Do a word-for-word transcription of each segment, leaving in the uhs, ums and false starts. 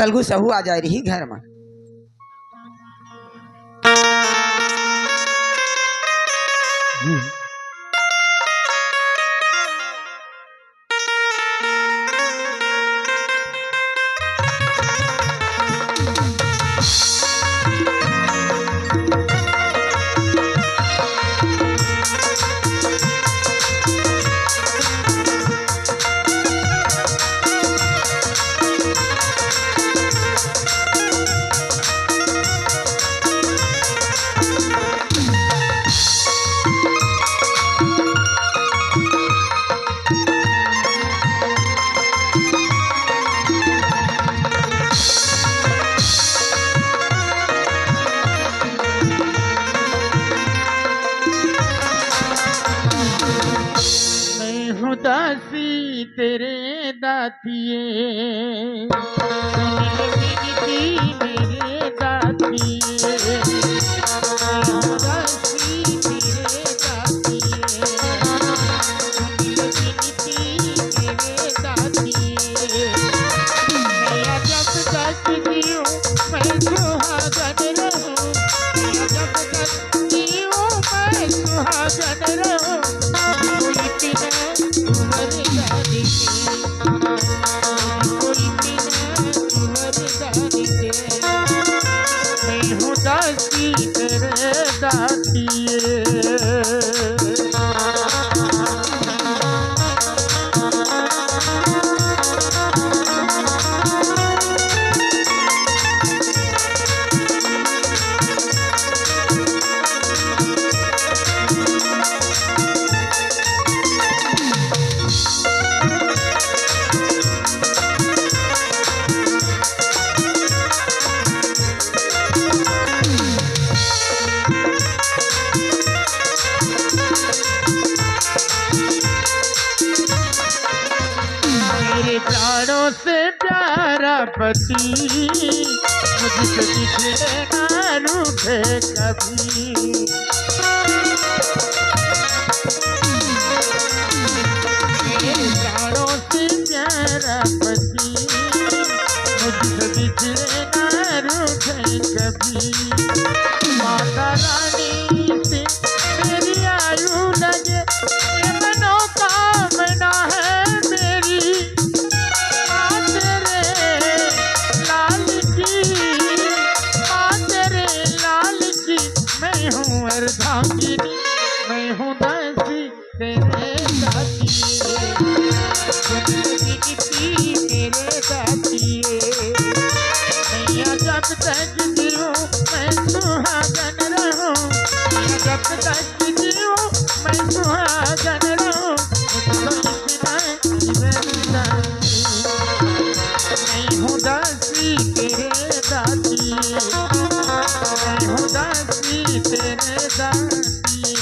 तलगू सहू आ जाए रही घर में। मैं हूँ दासी तेरे दातिये, सुन ले विनती मेरे दातिये। मैं हूँ दासी तेरे दातिये, सुन ले विनती मेरे दातिये। मैं जब तक जीऊँ मैं सुहागन रहूँ, मैं जब तक जीऊँ मैं सुहागन रहूँ। कोई बिना तू वरदान के, कोई बिना तू वरदान के, मैं हूँ दासी तेरे दातिये। मेरे प्राणों से प्यारा पति, मुझसे बिछड़े ना रूठे कभी। मेरे प्राणों से प्यारा पति, मुझसे बिछड़े ना रूठे कभी। माता रानी से मेरी आयु लगे, ये मनोकामना है मेरी। माँ तेरे लाल की, माँ तेरे लाल की, मैं हूँ अर्धांगिनी, मैं हूँ दासी तेरे दातिये, सुन ले विनती मेरे दातिये। मैया जब तक जीऊँ मैं सुहागन रहूँ, मैया जब तक जीऊँ मैं सुहागन रहूँ। मुझको इतना जीवन दान दे। मैं हूँ दासी तेरे दातिये, मैं हूँ दासी तेरे दातिये।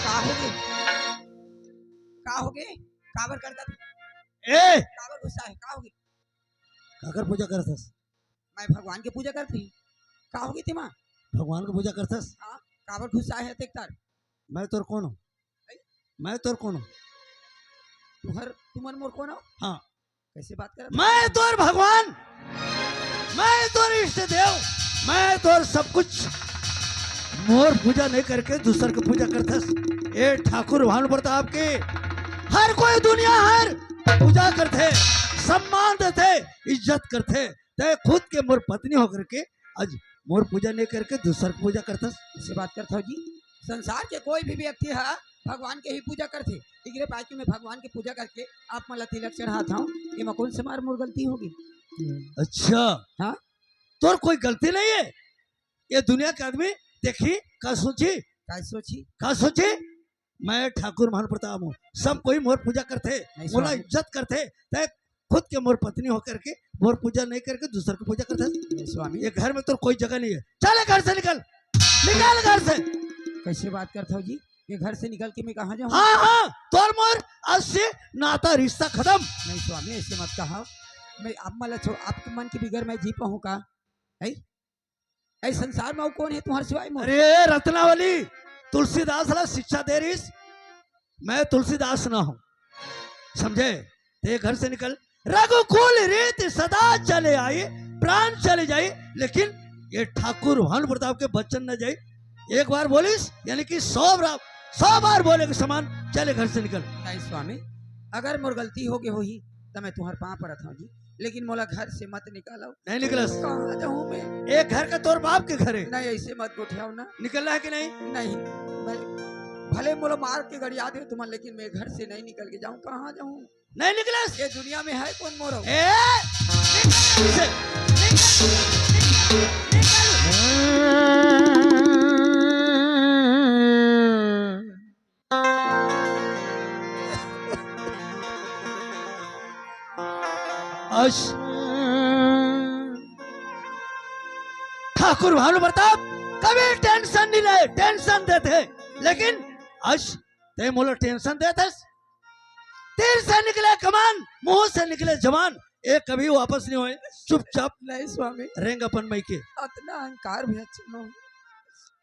का होगे? का होगे? काबर करत हे? ए! काबर गुस्सा हे? का होगे? काकर पूजा करत हस? मैं भगवान के पूजा करत हँव। का होगे तेमा? भगवान के पूजा करत हस? हाँ, काबर गुस्सा हे तेकर? मैं तोर कोन हँव? मैं तोर कोन हँव? तुहर, तुमन मोर कोन हो? हाँ। कैसे बात करत? मैं तोर भगवान, मैं तोर इष्ट देव, मैं तोर सब कुछ। मोर पूजा नहीं करके दूसर के पूजा करथस। ए ठाकुर भानु प्रताप के हर कोई दुनिया हर पूजा करथे, सम्मान देथे, इज्जत करथे। तैं खुद के मोर पत्नी होकर के आज मोर पूजा नहीं करके दूसर के पूजा करथस। कैसे बात करत हो जी? संसार के कोई भी व्यक्ति ह भगवान के ही पूजा करथे। इकरे पाछू में भगवान के पूजा करके आप मन ला तिलक चढ़ात हव, एमा कौन से मार मोर गलती होगे? अच्छा। हाँ? तोर कोई गलती नहीं है। ये दुनिया के आदमी देखी का सोची? का सोची? का सोची? मैं ठाकुर महान प्रताप हूँ, सब कोई मोर पूजा करथे, नहीं मोला स्वामी। इज्जत करथे, तै खुद के मोर पत्नी होकर के मोर पूजा नहीं करके दूसर के पूजा करथे। नहीं स्वामी। ये घर में तोर कोई जगह नहीं है, चल ये घर से निकल, निकल घर से। कैसे बात करत हो जी? ये घर से निकल के मैं कहाँ जाऊँ? हाँ हाँ, तोर मोर आज से नाता रिश्ता खत्म। नहीं स्वामी, ऐसे मत कहा। मैं आप मला छोड़, आपके मन के बिगर मैं जी पाऊँ का? है? ए संसार में अउ कौन है तुम्हारे सिवाय मोर? अरे रत्नावली, तुलसीदास ला शिक्षा दे रहीस, मैं तुलसीदास ना हूँ, समझे? ते घर से निकल। रघुकुल रीत सदा चले आई, प्राण चले जाई, लेकिन ये ठाकुर भानु प्रताप के बचन न जाई। एक बार बोलिस यानी कि सौ बार, सौ बार बोले के समान। चल ये घर से निकल। नहीं स्वामी, अगर मोर गलती हो गई होही तो मैं तुम्हारे पाँव परत हूँ जी, लेकिन मोला घर से मत निकालो। नहीं निकलस। कहाँ जाऊँ मैं? एक घर का तोर बाप के घर है। नहीं, ऐसे मत गोठियाओ ना। निकलना है कि नहीं? नहीं, मैं भले मोला मार के गड़िया दे तुम, लेकिन मैं घर से नहीं निकल के जाऊँ। कहाँ जाऊँ? नहीं निकलस। ये दुनिया में है कौन मोरो? ए, निकल इसे, निकल, निकल, निकल। अश ठाकुर भानु प्रताप कभी टेंशन नहीं ले, टेंशन देते, लेकिन अश ते मोला टेंशन देते। तीर से निकले कमान, मुंह से निकले जबान, ये कभी वापस नहीं होए। चुपचाप नहीं स्वामी। रेंग अपन मइके। अतना अहंकार भी अच्छा ना हो।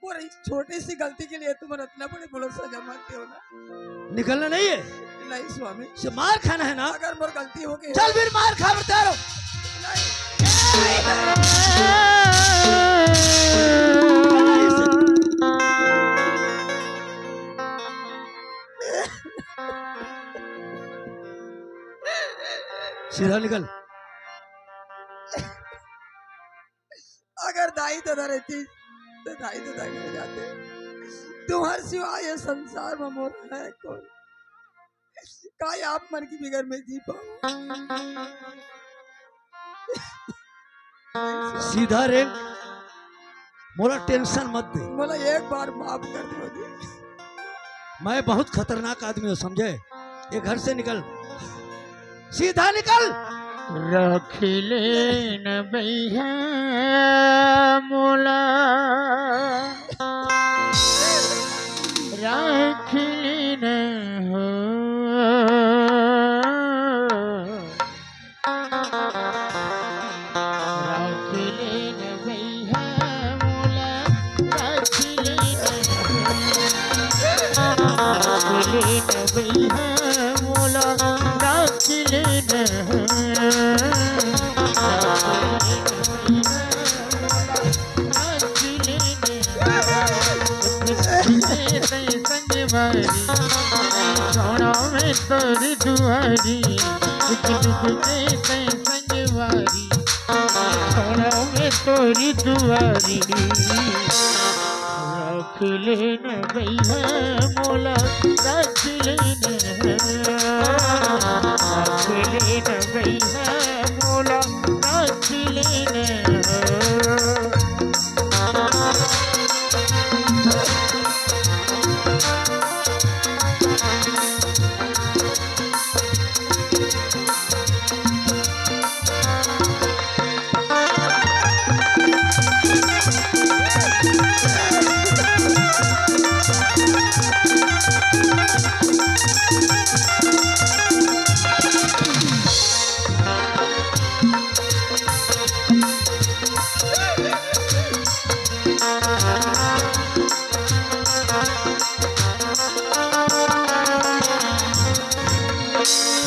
मोर इस छोटी सी गलती के लिए तुम अतना बड़े मोला सजा मत दो ना। निकलना नहीं है। नहीं स्वामी। से मार खाना है ना? अगर मोर गलती हो गई। चल फिर मार खा, बता रहा हूँ। नहीं। सीधा निकल। अगर दाई ददा रहती तो दाई ददा घर जाते। तुम्हारे सिवा ये संसार में मोर है कौन? का आप मन की बिगर मैं जी पाऊँ? सीधा रेंग, मोला टेंशन मत दे। मोला एक बार माफ कर दो जी। मैं बहुत खतरनाक आदमी हूँ, समझे? ये घर से निकल, सीधा निकल। रख लेन भैया मोला, रख लेन हो। रख लेन भैया मोला, रख लेन। रख लेन भैया मोला, रख लेन। रख लेन। संगवारी, छोड़ा मैं तोरी दुआरी, दुख दुख में तै संगवारी, छोड़ा मैं तोरी दुआरी। रख लेन भैया मोला, रख लेन, रख लेन भैया मोला, रख लेन।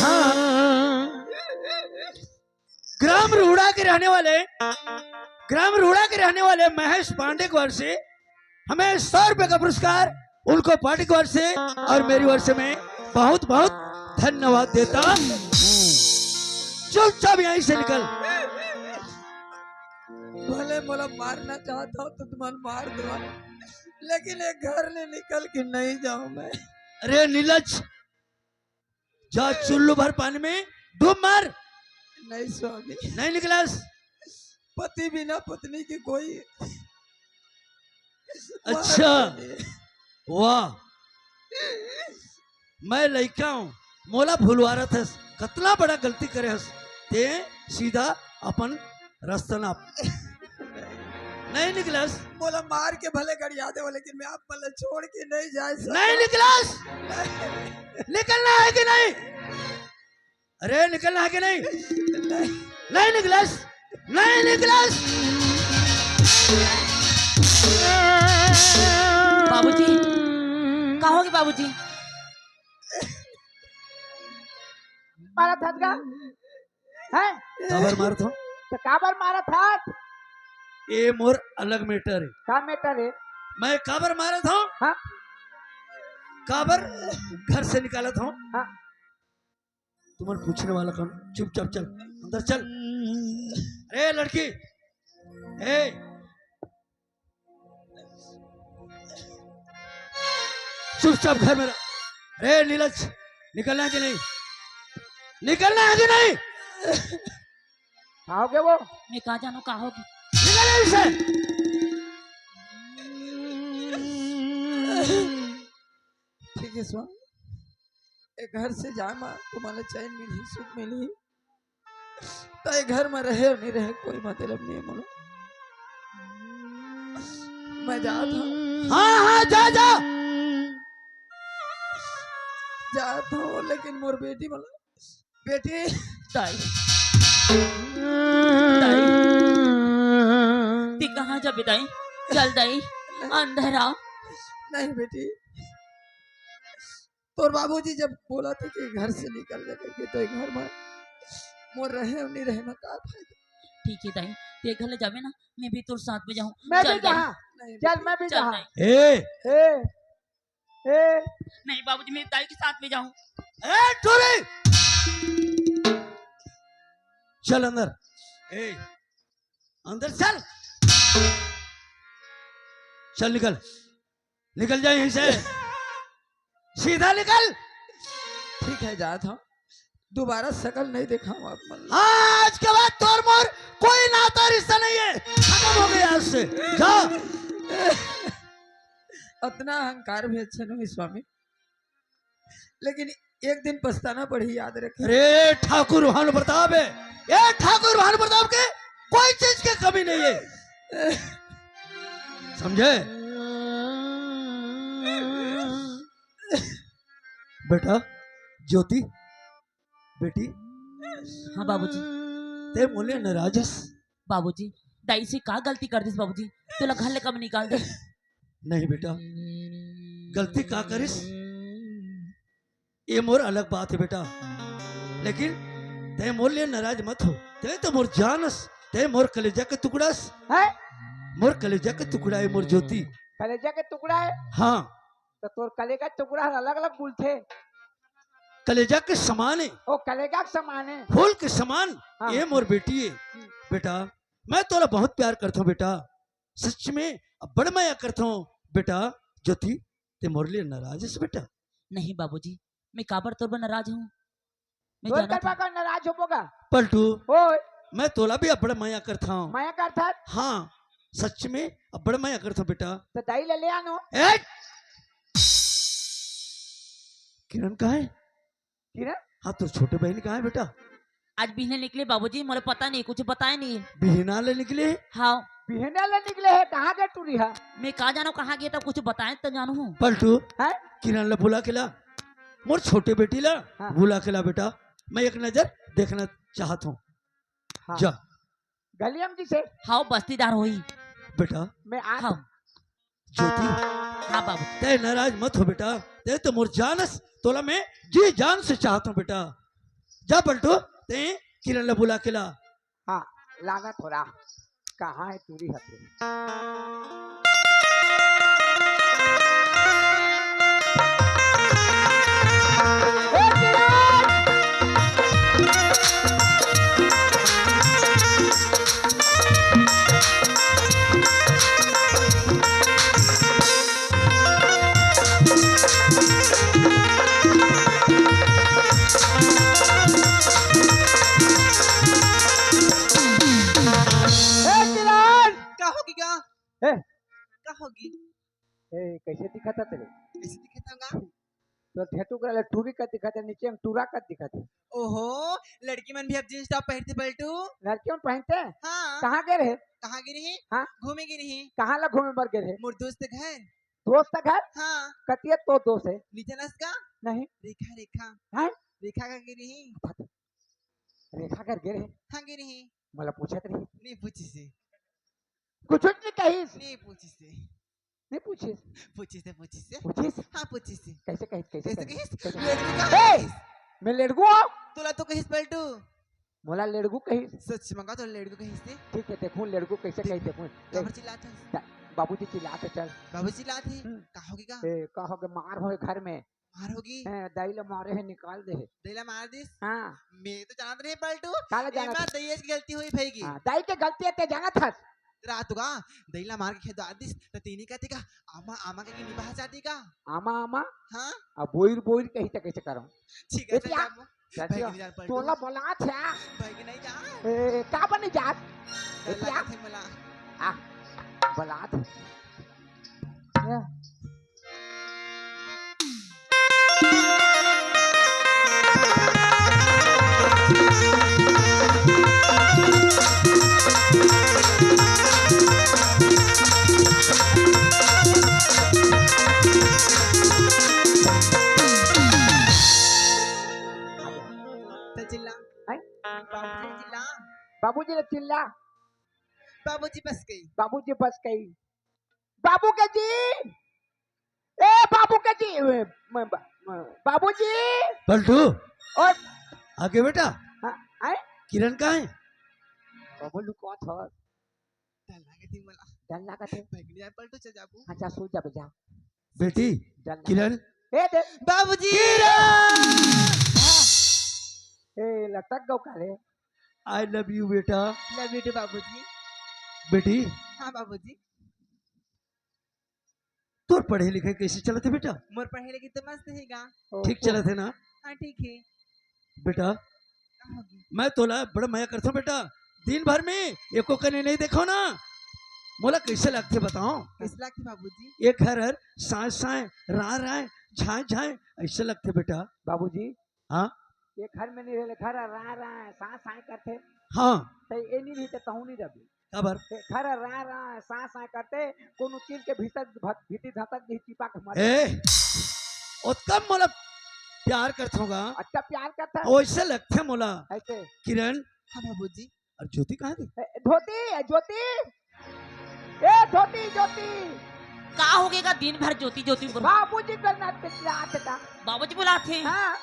हाँ। ग्राम रूड़ा के रहने वाले, ग्राम रूड़ा के रहने वाले महेश पांडे की ओर से हमें सौ रुपए का पुरस्कार, उनको पार्टी की ओर से और मेरी ओर से मैं बहुत बहुत धन्यवाद देता हूँ। चुपचाप यहीं से निकल। भले मोला मारना चाहता हो तो तुम्हारा मार दो, लेकिन ये घर ले निकल के नहीं जाऊं मैं। अरे नीलज, जा चुल्लू भर पानी में डूब मर। नहीं स्वामी। नहीं निकलस। पति बिना पत्नी की कोई अच्छा। वाह। मैं लइका हूँ, मोला भुलवा रथस, कतना बड़ा गलती करे हस, ते सीधा अपन रास्ता नाप। नहीं निकलस। मोला मार के भले गड़िया देवो, लेकिन मैं आप मन ला छोड़ के नहीं जाए सकता। नहीं निकलस। निकलना है कि नहीं? अरे निकलना है कि नहीं? नहीं निकलस, नहीं निकलस। बाबूजी, का होगे बाबूजी? मारत हस का? हैं? काबर मारत हंव? त काबर मारत हस? ए मोर अलग matter हे। का matter हे? मैं काबर मारत हंव? हाँ। काबर घर से निकालत हंव? हाँ। तुमन पूछने वाला कौन? चुपचाप चल, अंदर चल। अरे लड़की, ए, चुपचाप घर में रह। अरे नीलज, निकलना है कि नहीं? निकलना है कि नहीं? का होगे वो? मैं का जानों का होगे। निकल यहीं से। ठीक है स्वामी, ए घर से जाए मा तुम्हारा चैन मिलही, सुख मिलही, त ए घर मा रहे अउ नहीं रहे कोई मतलब नहीं हे मोला। मैं जात हंव। हाँ हाँ, जा जा। जात हंव, लेकिन मोर बेटी मोला, बेटी। दाई, दाई, ते कहाँ जाबे दाई? चल दाई, अंदर आ। नहीं बेटी, तोर बाबूजी जब बोलथे कि घर से निकल जा करके, त ए घर मा मोर रहे अउ नहीं रहे मा का फायदा? ठीक हे दाई, ते घर ले जाबे ना, मैं भी तोर साथ में जाहूँ। मैं भी जाहूँ। नहीं, चल, मैं भी जाहूँ। ए! ए! ए! नहीं बाबूजी, मैं दाई के साथ में जाहूँ। ए, टूरी! चल अंदर। ए, अंदर चल। चल निकल। निकल जा यहीं से। सीधा निकल। ठीक है, जात हंव। दोबारा सकल नहीं देखाहूँ आप मन ला। हाँ, आज के बाद तोर मोर कोई नाता रिश्ता नहीं हे। खतम होगे आज से। जा। अतना अहंकार भी अच्छा नहीं स्वामी, लेकिन एक दिन पछताना पड़ही, याद रखे। अरे ठाकुर भानु प्रताप हे, ए ठाकुर भानु प्रताप के कोई चीज के कमी नहीं हे, समझे? बेटा ज्योति, बेटी। हाँ बाबूजी। ते मोले नाराज हस? बाबूजी, दाई से का गलती कर दिस बाबूजी? तोला घर ले कब निकाल दे? नहीं बेटा, गलती का करिस, ये मोर अलग बात हे बेटा, लेकिन ते मोर ले नाराज मत हो। ते तो मोर जान हस, ते मोर कलेजा के टुकड़ा हस। हैं? मोर कलेजा के टुकड़ा हे मोर ज्योति। कलेजा के टुकड़ा हे? हाँ। त तोर कलेजा के टुकड़ा हर अलग-अलग बोलथे। कलेजा के समान हे। ओ, कलेजा के समान हे। फूल के समान। हाँ। ये मोर बेटी हे। हम्म। बेटा, मैं तोला बहुत प्यार करथंव बेटा, सच में अब्बड़ मया करथंव बेटा। ज्योति, ते मोर ले नाराज हस बेटा? नहीं बाबूजी, मैं काबर तोर बर नाराज हूँ? मैं तोर जानत हंव। का नाराज होबो गा? पलटू, ओए। मैं तोला भी अब्बड़ मया करथंव। मया करथस? हाँ, सच में अब्बड़ मया करथंव बेटा। त दाई ला ले आनो। ए! किरण कहाँ हे? किरण? हाँ, तोर छोटे बहिन कहाँ हे बेटा? आज बिहने निकले बाबूजी, मोला पता नहीं, कुछ बताए नहीं। बिहना ले निकले? हाँ। बिहना ले निकले हे, कहाँ गे टूरी हा? मैं का जानों कहाँ गे, त कुछ बताए त जानहूँ। पलटू, हैं? किरण ला बुला के ला, मोर छोटे बेटी ला हाँ। बुला के ला बेटा, मैं एक नजर देखना चाहत हंव। हाँ। जा। गलिया म किसे? हाँ, बस्तीदार होही। बेटा। मैं आ हाँ। ज्योति। हाँ बाबू। ते नाराज मत हो बेटा, ते तो मोर जान हस, तोला मैं जी जान से चाहत हंव बेटा। जा पलटू, ते किरण ला बुला के ला। हाँ, लाना थोड़ा। कहाँ हे टूरी हथे? ए, किरण! का होगे गा? ए! का होगे? ए, कैसे दिखत हे तेरे? कैसे दिखत हे गा? तो धेटू करा ले टूरी कस दिखत हे, नीचे में टूरा कस दिखत हे। ओहो, लड़की मन भी अब जींस टॉप पहिरथे पलटू। लड़की मन पहिरथे? हाँ। कहाँ गे रहे? कहाँ गे रही? हाँ। घूमे गे रही। कहाँ ला घूमे बर गे रहे? मोर दोस्त घर। दोस्त घर? हाँ। कतिया तो दोस्त हे? नीचे नस का? नहीं। रेखा, रेखा। हैं? रेखा का गे रही। रेखा कर गे रहे? हाँ, गे रही। मोला पूछत रही। नहीं पूछिस हे। कुछ नहीं कहिस। नहीं पूछिस हे। नहीं पूछिस। पूछिस हे, पूछिस हे। पूछिस? हाँ, पूछिस हे। कैसे कहिस, कैसे कैसे कहिस? कहिस? कैसे? लेड़गू का ए! कहिस? मैं लेड़गू हूँ? तोला तो कहिस पलटू। मोला लेड़गू कहिस? सच में का तोला लेड़गू कहिस हे? ठीक है, देखूं लेड़गू कैसे कहिस, देखूं। काबर चिल्लात हस? दा-, बाबूजी चिल्लात हे, चल। बाबू चिल्लात हे? हम्म। का होगे का? ए, का होगे, मार होए घर में। मार होगे? हैं, दाई ला मारे हे, निकाल दे हे। दाई ला मार दिस? हाँ। मैं तो जानत नहीं पलटू। काला जानत एमा हस? दाई के गलती होई भई गी। हाँ, दाई के गलती हे, ते जानत हस। रात का दाई ला मार के खेदा दिस, त तेनी कहती का, "आमा, आमा," के निभा जाती का? आमा, आमा? हाँ? अब बोइर, बोइर कही त कैसे करूं? ठीक है, ए, चल क्या? जा, चल, भई चल। के नहीं जा पलटू। तोला बलात हे। भई के नहीं जा। ए, का बनी जात? ए, ए, क्या? लागत हे मला। आ, बलात हे। चल चिल्ला। हैं? बाबूजी चिल्ला। बाबूजी ने चिल्ला। बाबूजी बस गई। बाबूजी बस गई। बाबू के जी, ए बाबू के जी, ए, म-, ब-, म-, बाबूजी। पलटू, और आगे बेटा। हाँ, आए? किरण कहाँ है? बाबू लुकवा था। डर लगे थी मला। डर लगा थे। बैगनी यार पलटू चल जाबू। हाँ, जा सो जा बेटा। बेटी, डर लगा। किरण। ए दे। बाबूजी। किरण! ए, लटक गो का रे? I love you बेटा। Love you too बाबूजी। बेटी। हाँ बाबूजी। तोर पढ़े लिखे कैसे चलत हे बेटा? मोर पढ़े लिखे तो मस्त हे गा। ठीक चलत हे ना? हाँ, ठीक हे। बेटा, का होगे? मैं तोला बड़ा मया करथों बेटा, दिन भर में एको कने नहीं देखो ना, मोला कैसे लगथे बताओ? कैसे लगथे बाबूजी? एक घर हर साय साय, राय राय, झाय झाय, ऐसे लगथे बेटा। बाबूजी, हाँ? ये घर में नहीं रहे, घर रा रा साय साय करथे। हाँ। ते ये नहीं रही ते तहूँ नहीं रही। काबर? ते घर रा रा साय साय करथे, कोनो चीज के भीतर भत-, भीती धतक दी चिपा के मर। ए, ओतका मोला प्यार करथों गा। अच्छा प्यार करथा? ओइसे लगथे मोला। ऐसे? किरण। हाँ बाबूजी। अउ ज्योति कहाँ गे? ए, धोती, ए, ज्योति। ए, धोती, ज्योति। का होगे गा दिन भर ज्योति, ज्योति बोल? बाबूजी करना ते चिल्लात था। बाबूजी बुलाथे। हाँ।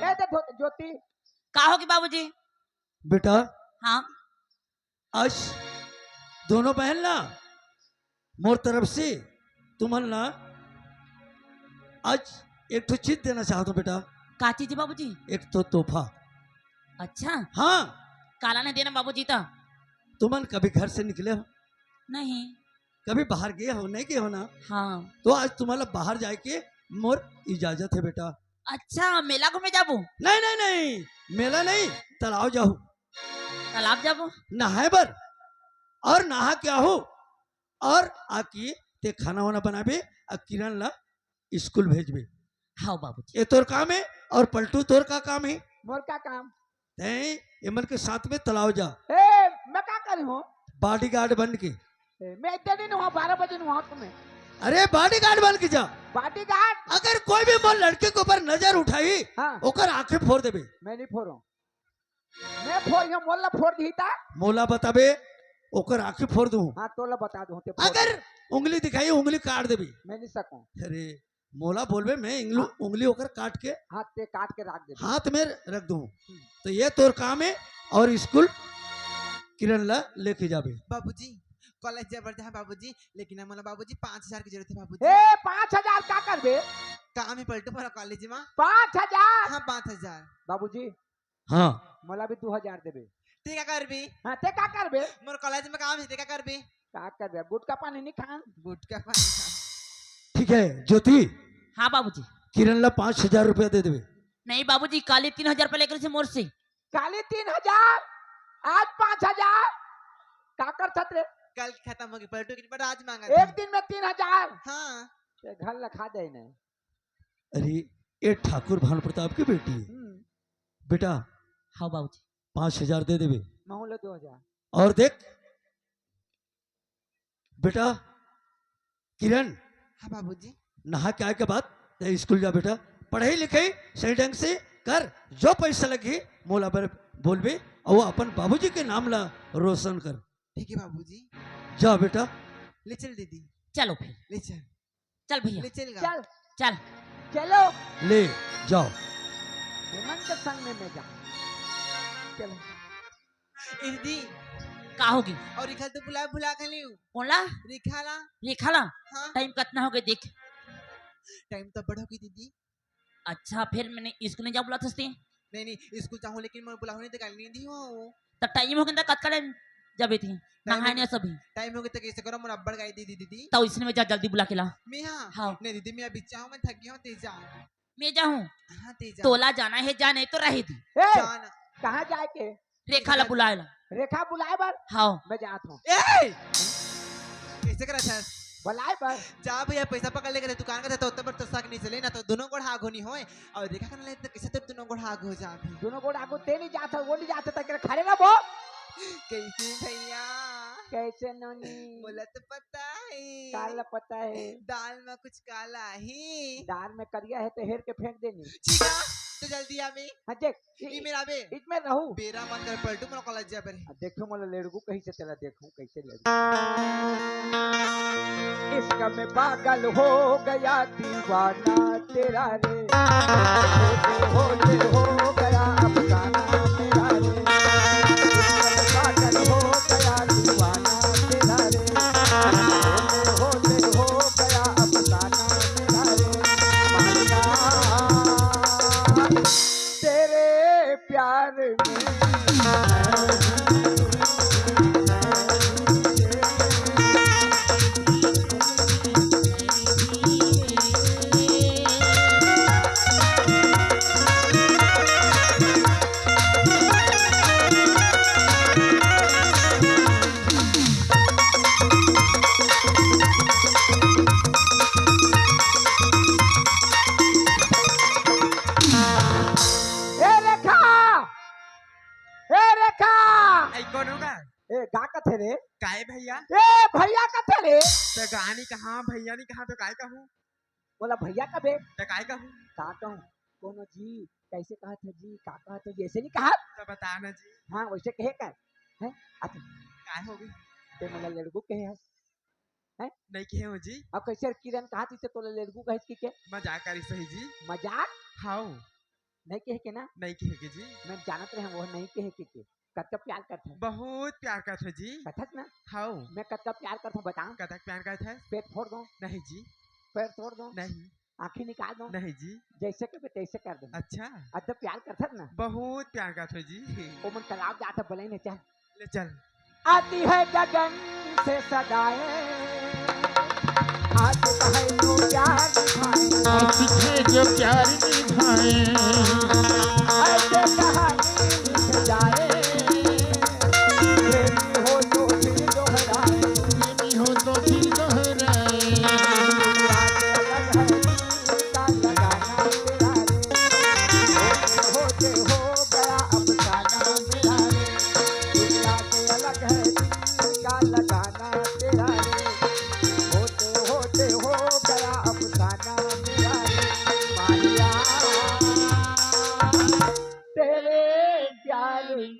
ए, दे धोती, ज्योति। का होगे बाबूजी? बेटा। हाँ। आज दोनों बहन ला मोर तरफ से तुमन ला आज एक ठो चीज देना चाहत हूँ बेटा। का चीज बाबूजी? एक ठो तोहफा। अच्छा। हाँ। काला नहीं देना बाबूजी ता? तुमन कभी घर से निकले हो? नहीं। कभी बाहर गए हो, नहीं गए हो ना? हाँ। तो आज तुम्हारा बाहर जाए के मोर इजाजत है बेटा। अच्छा, मेला घूमे जाबो? नहीं, नहीं, नहीं, मेला नहीं, तालाब जाहू। तालाब जाबो? नहाए बर। और नहा के आहू और आके ते खाना वाना बनाबे, आ किरण ला स्कूल भेजबे। हाँ बाबूजी। ये तोर काम है। और पलटू तोर का काम है? मोर का काम? तैं एमन के साथ में तालाब जा। ए, मैं का करी हूँ? बॉडीगार्ड बन के। ए, मैं इतने नहीं हुआ, बारह बजे नहीं हुआ तुम्हें। अरे बॉडीगार्ड बन के जा। बॉडीगार्ड? अगर कोई भी मोर लड़के के ऊपर नजर उठाई, हाँ। ओकर आंखें फोड़ देबे। मैं नहीं फोड़ो। मैं फोड़, ये मोला फोड़ दी था। मोला बताबे, ओकर आंखें फोड़ दूँ। हाँ, तोला बता दूँ, ते फोड़ अगर दे। उंगली दिखाई, उंगली काट देबे। मैं नहीं सकूँ। अरे, मोला बोलबे, मैं इंगलू-, हाँ। उंगली ओकर काट के हाँ, ते काट के रख दे। हाथ में रख दूँ। हम्म। तो ये तोर काम है, और स्कूल किरण ला लेके जाबे। बाबूजी, कॉलेज जाए बर जहाँ बाबूजी, लेकिन मोला बाबूजी पाँच हजार की जरूरत है बाबूजी। ए, पाँच हजार का करबे? काम है पलटू मोला कॉलेज में। पाँच हजार? हाँ, पाँच हजार। बाबूजी, हाँ। मोला भी दो हजार देबे। ते का करबी? हाँ, ते का करबे? मोर कॉलेज में काम है, ते का करबी? का करबे? गुटखा पानी नहीं खान। गुटखा पानी खान। ठीक है, ज्योति। हाँ बाबूजी। किरण ला पाँच हजार रुपया दे देबे। नहीं बाबूजी, काली तीन हजार रुपया लेकर से मोर से। काली तीन हजार, आज पाँच हजार। का कर छत रे? कल खत्म होगी, पलटू की पर आज मांगा एक था। दिन में तीन हजार। हाँ। ते घर ला खा दे नहीं। अरे, ये ठाकुर भानु प्रताप के बेटी है। हम्म। बेटा, हाँ बाबूजी। पाँच हजार दे देबे। महू ला दो हजार। और देख बेटा, किरण, हाँ बाबूजी। नहा के आए के बाद तैं स्कूल जा बेटा, पढ़ाई लिखाई सही ढंग से कर, जो पैसा लगही मोला बर बोलबे, और वो अपन बाबूजी के नाम ला रोशन कर। ठीक है बाबूजी। जा बेटा। ले चल दीदी। चलो फिर। ले चल। चल भैया। ले चल गा। चल। चल। चलो। ले जाओ। हेमंत के संग में मैं जा। चलो। ए दीदी। का होगे? और रेखा तो बुलाए भुला गेलियो। कोन ला? रेखा ला। रेखा ला? हाँ। टाइम कतना होगे देख। टाइम तो बड़ होगे दीदी। अच्छा, फिर मैं स्कूल नहीं जाहूँ बुलाथस ते? नहीं, नहीं, स्कूल जाहूँ, लेकिन मैं बुलाहूँ नहीं तो गाली नहीं दियो। त टाइम होगे त कतका टाइम जाबे ते? टाइम नहाए होगे। नहीं सभी। टाइम होगे त कैसे करो, मोर अब्बड़ गाली दे दीदी। त इसने में जा, जल्दी बुला के ला। मैं हाँ? हाँ। नहीं दीदी, मैं अभी जाहूँ, मैं थक गया हूँ, तेज जाओ। मैं जाहूँ? हाँ, तेज जाओ। तोला जाना है जा, नहीं तो रहे दे। ए, जाना। कहाँ जाए के? रेखा ला बुलाए ला। रेखा बुलाए बर? हाँ। मैं जात हूँ। ए! कैसे करत हस? बुलाए बर। जा भैया, पैसा पकड़ लेके दुकान का तो उत्तर पर तो शक नहीं चले ना, तो दोनों गोड़ हागो नहीं होए। और रेखा करने लगे तो कैसे तो दोनों गोड़ हागो जा भी। दोनों गोड़ हागो ते नहीं जात है, वो नहीं जात है, तक खड़े ना वो। कैसे भैया? कैसे नोनी? बोला तो पता है। काला पता है। दाल में कुछ काला ही। दाल में करिया है तो हेर के फेंक देनी। ठीक है, तो जल्दी आ मैं। हाँ, देख, ई मेरा बे। इतमें रहू। बेरा मत कर पलटू, मोला कॉलेज जाए बर हे। आ, देखो मोला लेड़गू कही से तेला देखूं कैसे लेड़गू। इश्क में पागल हो गया दीवाना तेरा रे। होते होते हो गया अफसाना मेरा रे। इश्क में पागल हो गया दीवाना तेरा रे। होते होते हो गया अफसाना मेरा रे। माया तेरे प्यार में। ए रेखा, ए रेखा। ए, कोन होगा? ए, गा कथे रे? काय भैया? ए, भैया कथे रे? तो गा नहीं कहा, भैया नहीं कहा तो काय कहूँ? बोला भैया कबे? तो काय कहूँ? का कहूँ? कोनो जी, कैसे कहत है जी, का कहत है जी, ऐसे नहीं कहा? तो बता ना जी। हाँ, वैसे कहे कर। हैं? अच्छा। काय हो गई? ते मोला लेड़गू कहे है। हैं? नहीं कहे हो जी। अब कैसे किरण कहा थी तो तोला लेड़गू कहे थी के? मजाक करी सही जी। मजाक? हाउ। नहीं कहे के ना? नहीं कहे के जी। मैं जानत रहे वो नहीं कहे के, के। कतका प्यार करत है? बहुत प्यार करत है जी। कथक ना? हाउ। मैं कतका प्यार करत हूँ बता। कतक प्यार करत है? पेट फोड़ दो। नहीं जी। पैर तोड़ दो। नहीं। आँखें निकाल दो। नहीं जी। जैसे कबे तैसे कर दो। अच्छा। अद्धा प्यार करत है ना? बहुत प्यार करत है जी। ओ मन तालाब जात है, बलई ने चल। ले चल। आती है गगन से सदाएं, आशिक है जो प्यार निभाए। आशिक है जो प्यार निभाए। ऐसे कहानी लिख जाए, प्रेमी हो तो फिर दोहराए। प्रेमी हो तो फिर दोहराए। रात अलग है, का लगाना तेरा रे। होते हो गया अफसाना मेरा रे। दुनिया से अलग है दिल का लगाना तेरा रे। होते होते हो गया अफसाना मेरा रे। माहिया तेरे प्यार में।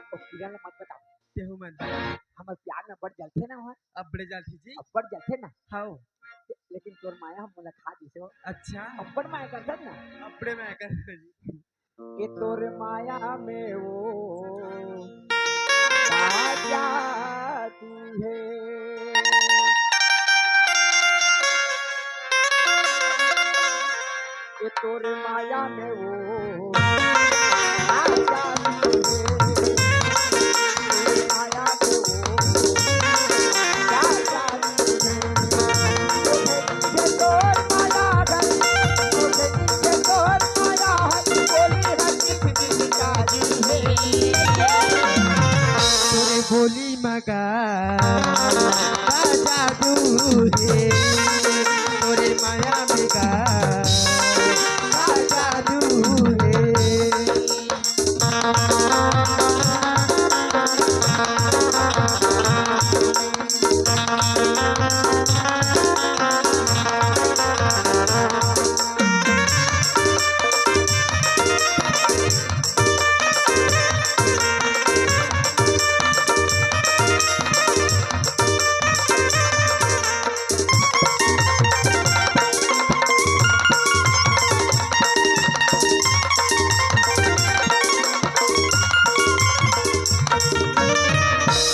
ओ किरण ला मत बता। केहू मन। हमर प्यार में बड़ जलथे ना वहाँ। अब्बड़े जलथे जी। अब्बड़ जलथे ना। हाउ। लेकिन तोर माया हम मोला खा दिस हो। अच्छा। अब्बड़ माया करथस ना। अब्बड़े माया करथस जी। के तोर माया में वो का जादू है। तोरे माया में वो आ जादू हे, तोरे माया में वो आ जादू हे। मुझे नीचे तोर माया है, मुझे नीचे तोर माया है, बोली है किस दिन का दिन है। तोरे बोली मगा का जादू हे, तोरे माया में का का जादू हे।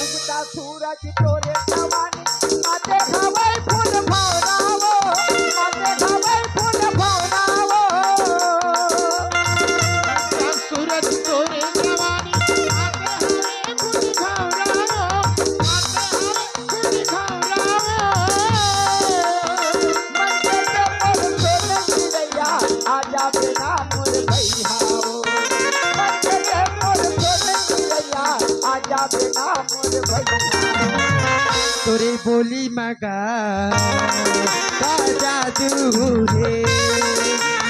उगता सूरज तोरे जवानी, आते हवै फूल भौरावो, आते हवै फूल भौरावो। सूरज तोरे जवानी, आते हवै फूल भौरावो, आते हवै फूल भौरावो। मन के डोर खोल चिरैया, आजा बेना मोर भैया हो। मन के डोर खोल चिरैया, आजा बेना मोर भैया। तोरे बोली मगा का जादू हे,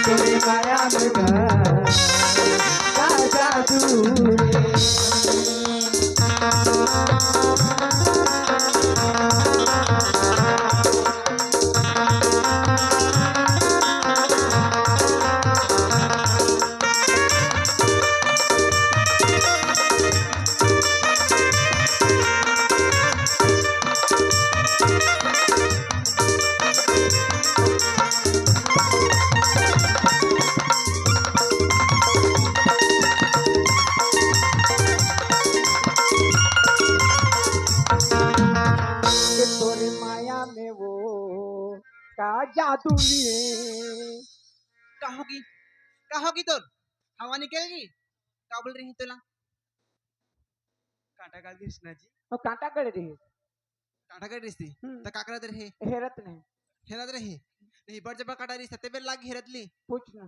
तोरे माया मगा का जादू हे। के तोरे माया में वो का जादू लिए। का होगी? का होगी तोर? हवा निकल गई? का बोल रही तोला? कांटा गड़ गिस ना जी। ओ, कांटा गड़ रही। कांटा गड़ रही थी। हम्म। त का करत रहे? हेरत नहीं। हेरत रहे। नहीं, बड़ जबर कांटा रही, सत्ते बेर लागी हेरत ली। पूछ ना।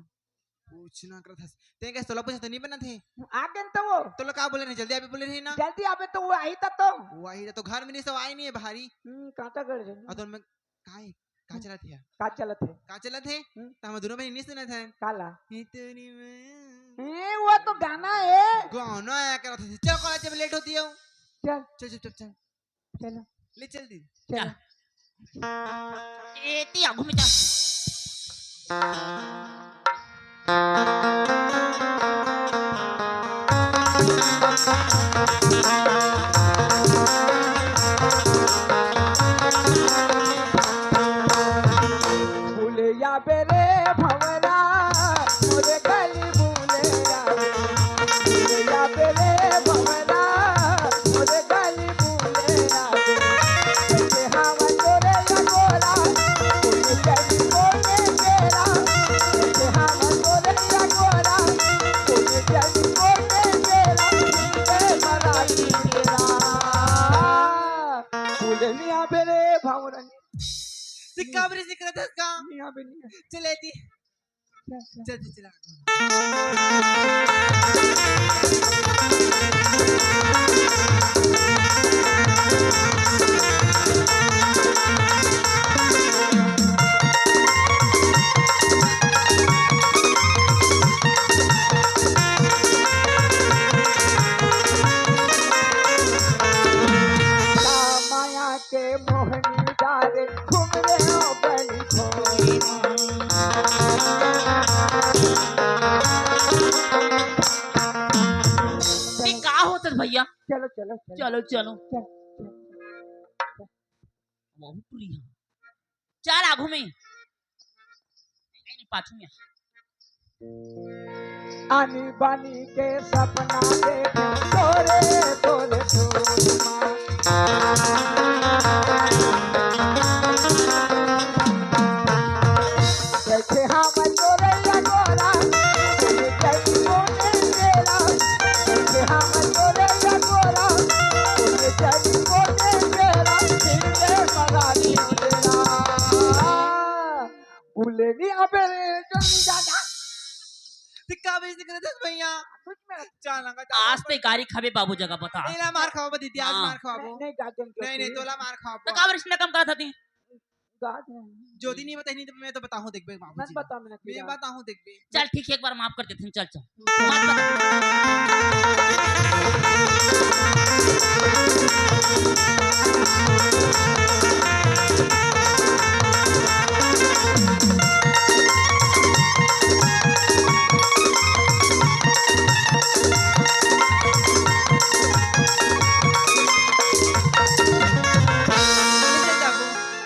पूछना करत हस। ते कहे तोला पूछे तो नहीं बनत हे। आ गए तो वो। तोला का बोले नहीं, जल्दी आबे बोले नहीं ना। जल्दी आबे तो वो आई था तो। वो आई था तो घर में नहीं, सब आई नहीं है भारी। हम्म, कांटा गड़ रही। और तो मैं काय का चलत हे? का चलत हे? का चलत हे? हम्म। त हम दोनों बहिनी नहीं सुनत हन। काला? हे तेरी मैं। ए, वो तो गाना है। गाना आया करत हे। चल कॉलेज में लेट होती है। चल। चल, चल, चल, चल। चलो। ले चल दी। चलो। ए, ती आगू में जा। भूले आबे रे भंवरा, मोरे गली भूले आबे। भूले आबे रे भंवरा, मोरे गली भूले आबे। जैसे हवा तोरे या गोरा, कोई जैसे कोने तेरा। जैसे हवा तोरे या गोरा, कोई जैसे कोने तेरा। ए मराठी तेरा। भूले नहीं आबे रे भंवरा। सिक्का बरी सिक्का दस का। नहीं आबे, नहीं आबे। चले दी। चल, चल। चल, चल, चला। माया के मोहनी डारे घूम रे ओ बलि खोरी। ए, का होत हे भैया? चलो, चलो, चलो। चलो, चलो। चल, चल, चल। बहुत प्रिय। चल आगू में। नहीं, नहीं, पाछू में। आनी बानी के सपना देखे तोरे तोरे तोरे माँ। देखे हम तोरे लगो ते का बेइज्जती करत हस भैया? कुछ में चल ना, आज ते गारी खाबे बाबू जगह बता। एला मार खवाबो दीदी, आज हाँ। मार खवाबो। नहीं, नहीं, गार्डन के नहीं, नहीं, होती। तोला मार खवाबो। तो का बेइज्जती कम करत हती? गार्डन। जो दिन नहीं बताई, नहीं तो मैं तो बताहूँ, देखबे बाबू मत जी। बता, मैं मैं बताहूँ, देखबे। चल ठीक है, एक बार माफ कर देते हैं, चल, चल। मत बता।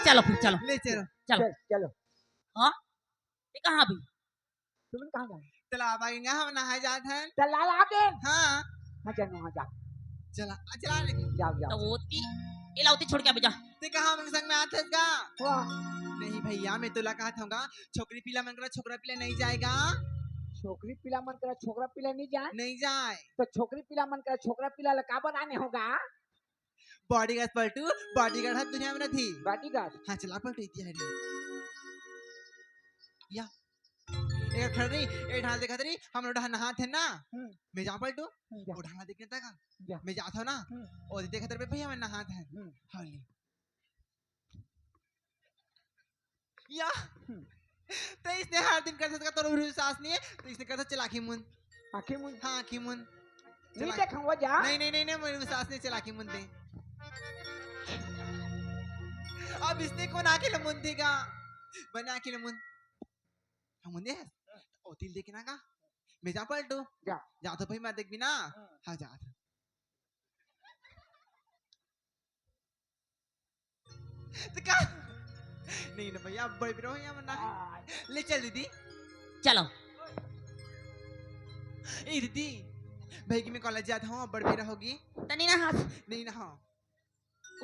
चलो फिर, चलो। ले चलो। चलो। चल, चलो। हाँ? ये कहाँ अभी? तुमन कहाँ जाए? तालाब आ गए, हम नहाए जात हन। तालाब आ गए? हाँ। हाँ, जा, नहा जा। चला, आ, चला रे। जाओ, जाओ। तो वो ती, ये लाओ ती छोड़ के अभी जा। ते कहाँ हमन संग में आत हस गा? वाह। नहीं भैया, मैं तोला कहत हूँ गा, छोकरी पीला मन करा, छोकरा पीला नहीं जाएगा। छोकरी पीला मन करा, छोकरा पीला नहीं जाए? नहीं जाए। तो छोकरी पीला मन करा, छोकरा पीला ला काबर आने होगा? बॉडीगार्ड पलटू, बॉडीगार्ड हर दुनिया में रही। बॉडीगार्ड? हाँ, चला पलटू, इतिया हरी। या। एक खड़ रही, एक ढाल देखत रही, हम लोग नहात है ना। हम्म। मैं जा पलटू, हम्म, जा। वो ढाल देखने तक। जा। मैं जात हूँ ना। हम्म। वो देखत रहे भैया, मैं नहात है। हम्म। हाँ, ले। या। हम्म। ते इसने हर दिन करत हस का, तोर ऊपर विश्वास नहीं है, ते इसने करत हस चल आँखी मुंद। आँखी मुंद? हाँ, आँखी मुंद। नहीं चला। देखा हुआ जा। नहीं, नहीं, नहीं, नहीं, मेरे विश्वास नहीं, चल आँखी मुंद दे। अब इसने कौन आँखी ल मुंद देगा? बने आँखी ल मुंद। हम मुंदे है? ओ तिल देखे ना का? मैं जा पलटू। जा। जा तो भाई, मैं देख भी ना। हाँ। हाँ, जा। तो का? नहीं ना भैया, अब बड़े रहो यहाँ मना। ले चल दीदी। चलो। ए दीदी, भाई कि मैं कॉलेज जात हूँ, अब बड़े रहोगी। तनी ना हाथ। नहीं ना, हाँ।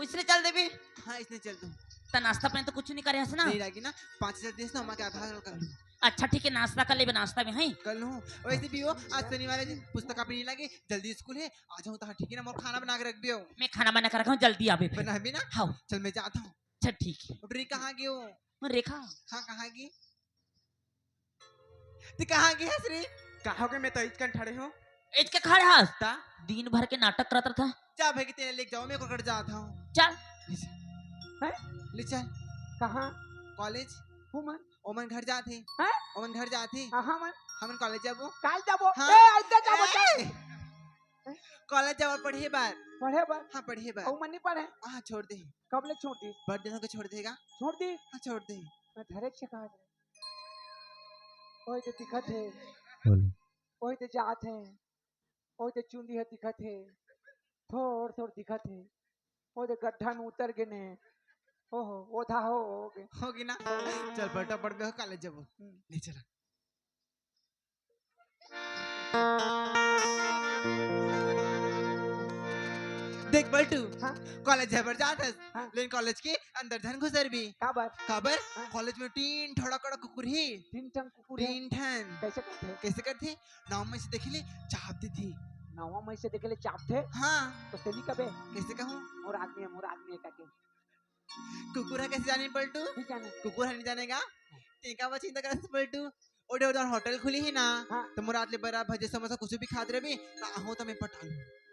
इसने चल देबे। हाँ, इसने चल दूँ। त नाश्ता पानी तो कुछ नहीं करे हस ना? नहीं लागी ना, पाँच हजार देस ना, मैं क्या आधा कर लूँ। अच्छा ठीक है, नाश्ता कर लेबे, नाश्ता में है। कर लूँ। वैसे भी हो, आज शनिवार है, पुस्तक कॉपी नहीं लागे, जल्दी स्कूल है, आ जाऊँ तो हाँ, ठीक है ना, मोर खाना बना के रख दियो। मैं खाना बना के रखा हूँ, जल्दी आबे फिर। बना भी ना? हाँ। चल, मैं जाता हूँ। अच्छा, ठीक है। अब रे, कहाँ गए हो? मैं रेखा। हाँ, कहाँ गई? तू कहाँ गई हस रे? कहाँ गए? मैं तो इचकन ठड़े हूँ। इचके खड़े हस? ता? दिन भर के नाटक करत रहा था। जा भाई, कि तेरे लेके जाओ, मैं को कर जाता हूँ। चल। ले चल। हैं? ले चल। कहाँ? कॉलेज। हूँ मैं। ओमन घर जात हे। हैं? ओमन घर जात हे। हाँ, हाँ, मन। हमन कॉलेज जाबो। काल जाबो। हाँ। ए, आइते जाबो, ए! चल। कॉलेज जाबो पढ़े बर। पढ़े बर? हाँ, पढ़े बर। अउ मन नहीं पढ़े? हाँ, छोड़ दे। कब ले छोड़ दी? बड़ दिन होके छोड़ देगा। छोड़ दी? हाँ, छोड़ दे। मैं धरे से कहा जाए। ओए तो दिखत हे। बोलो। ओए तो जात हे। ओए तो चुंदी हे दिखत हे। थोड़ थोड़ दिखत हे। ओए तो गड्ढा में उतर गे ने। ओहो, ओधा हो, हो गे। होगे ना? चल, फटाफट में हो, कॉलेज जाबो। हम्म। ले चला। देख पलटू, हाँ? कॉलेज जाए बर जात हस, हाँ। लेकिन कॉलेज के अंदर झन घुसरबे। काबर? काबर? हाँ। कॉलेज में तीन ठड़ा कड़ा कुकुर हे। तीन ठन कुकुर हे? तीन ठन। कैसे करथे? कैसे करथे? नाव में से देखे ले, चाप देथे। नाव में से देखे ले, चापथे? हाँ। तो तेली कबे? कैसे कहूँ? मोर आदमी हे, मोर आदमी हे करके। कुकुर ह कैसे जाने पलटू? नहीं जाने। कुकुर ह नहीं जानेगा। तेका बर चिंता करत हस पलटू। ओडे ओडे होटल खुली हे ना, हाँ। तो मोर आत ले बरा भजे समोसा कुछ भी खात रहिबे, त आहूँ त मैं पटा लूँ।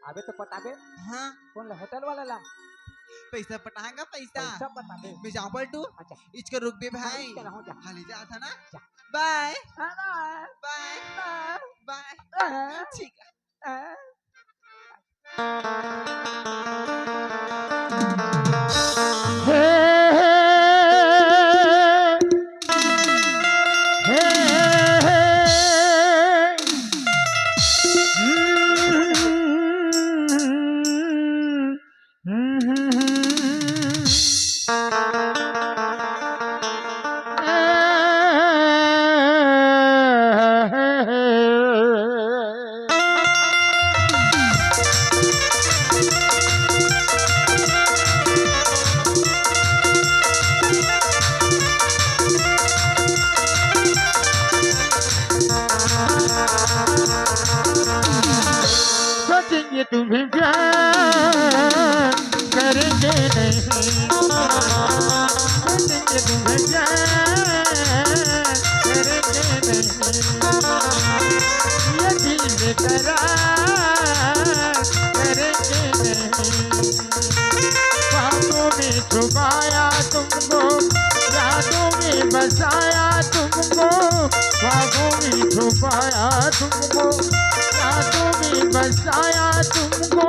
अबे तो पटाबे। हाँ। कौन ला? होटल वाला ला? पैसा पटाएगा, पैसा। पैसा पटाबे। मैं जाऊँ पलटू? अच्छा। इचका रुकबे हाँ, भाई। इचका रहो जा। हाँ, ले जा था ना? जा। बाय। हाँ, बाय। बाय। बाय। बाय। हाँ। ठीक है। सोचेंगे तुम्हें प्यार करेंगे नहीं, सोचेंगे तुम्हें प्यार करेंगे नहीं। करार करेंगे नहीं। ख्वाबों में छुपाया तुमको, यादों में बसाया तुमको, ख्वाबों में छुपाया तुमको, यादों में बसाया तुमको।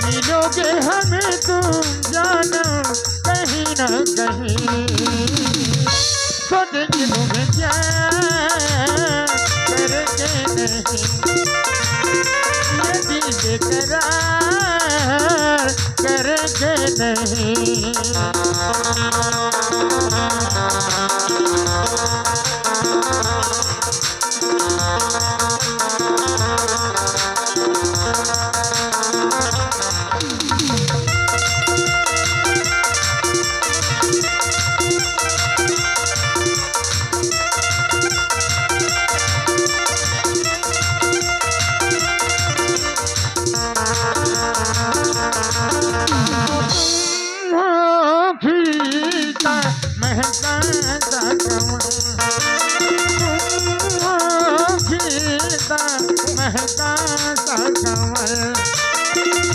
मिलोगे हमें तुम जानो कहीं ना कहीं। खुद तुम्हें प्यार करके नहीं, ये दिल बेकरार करके नहीं। फीका महकता कंवल, फीका महकता कंवल,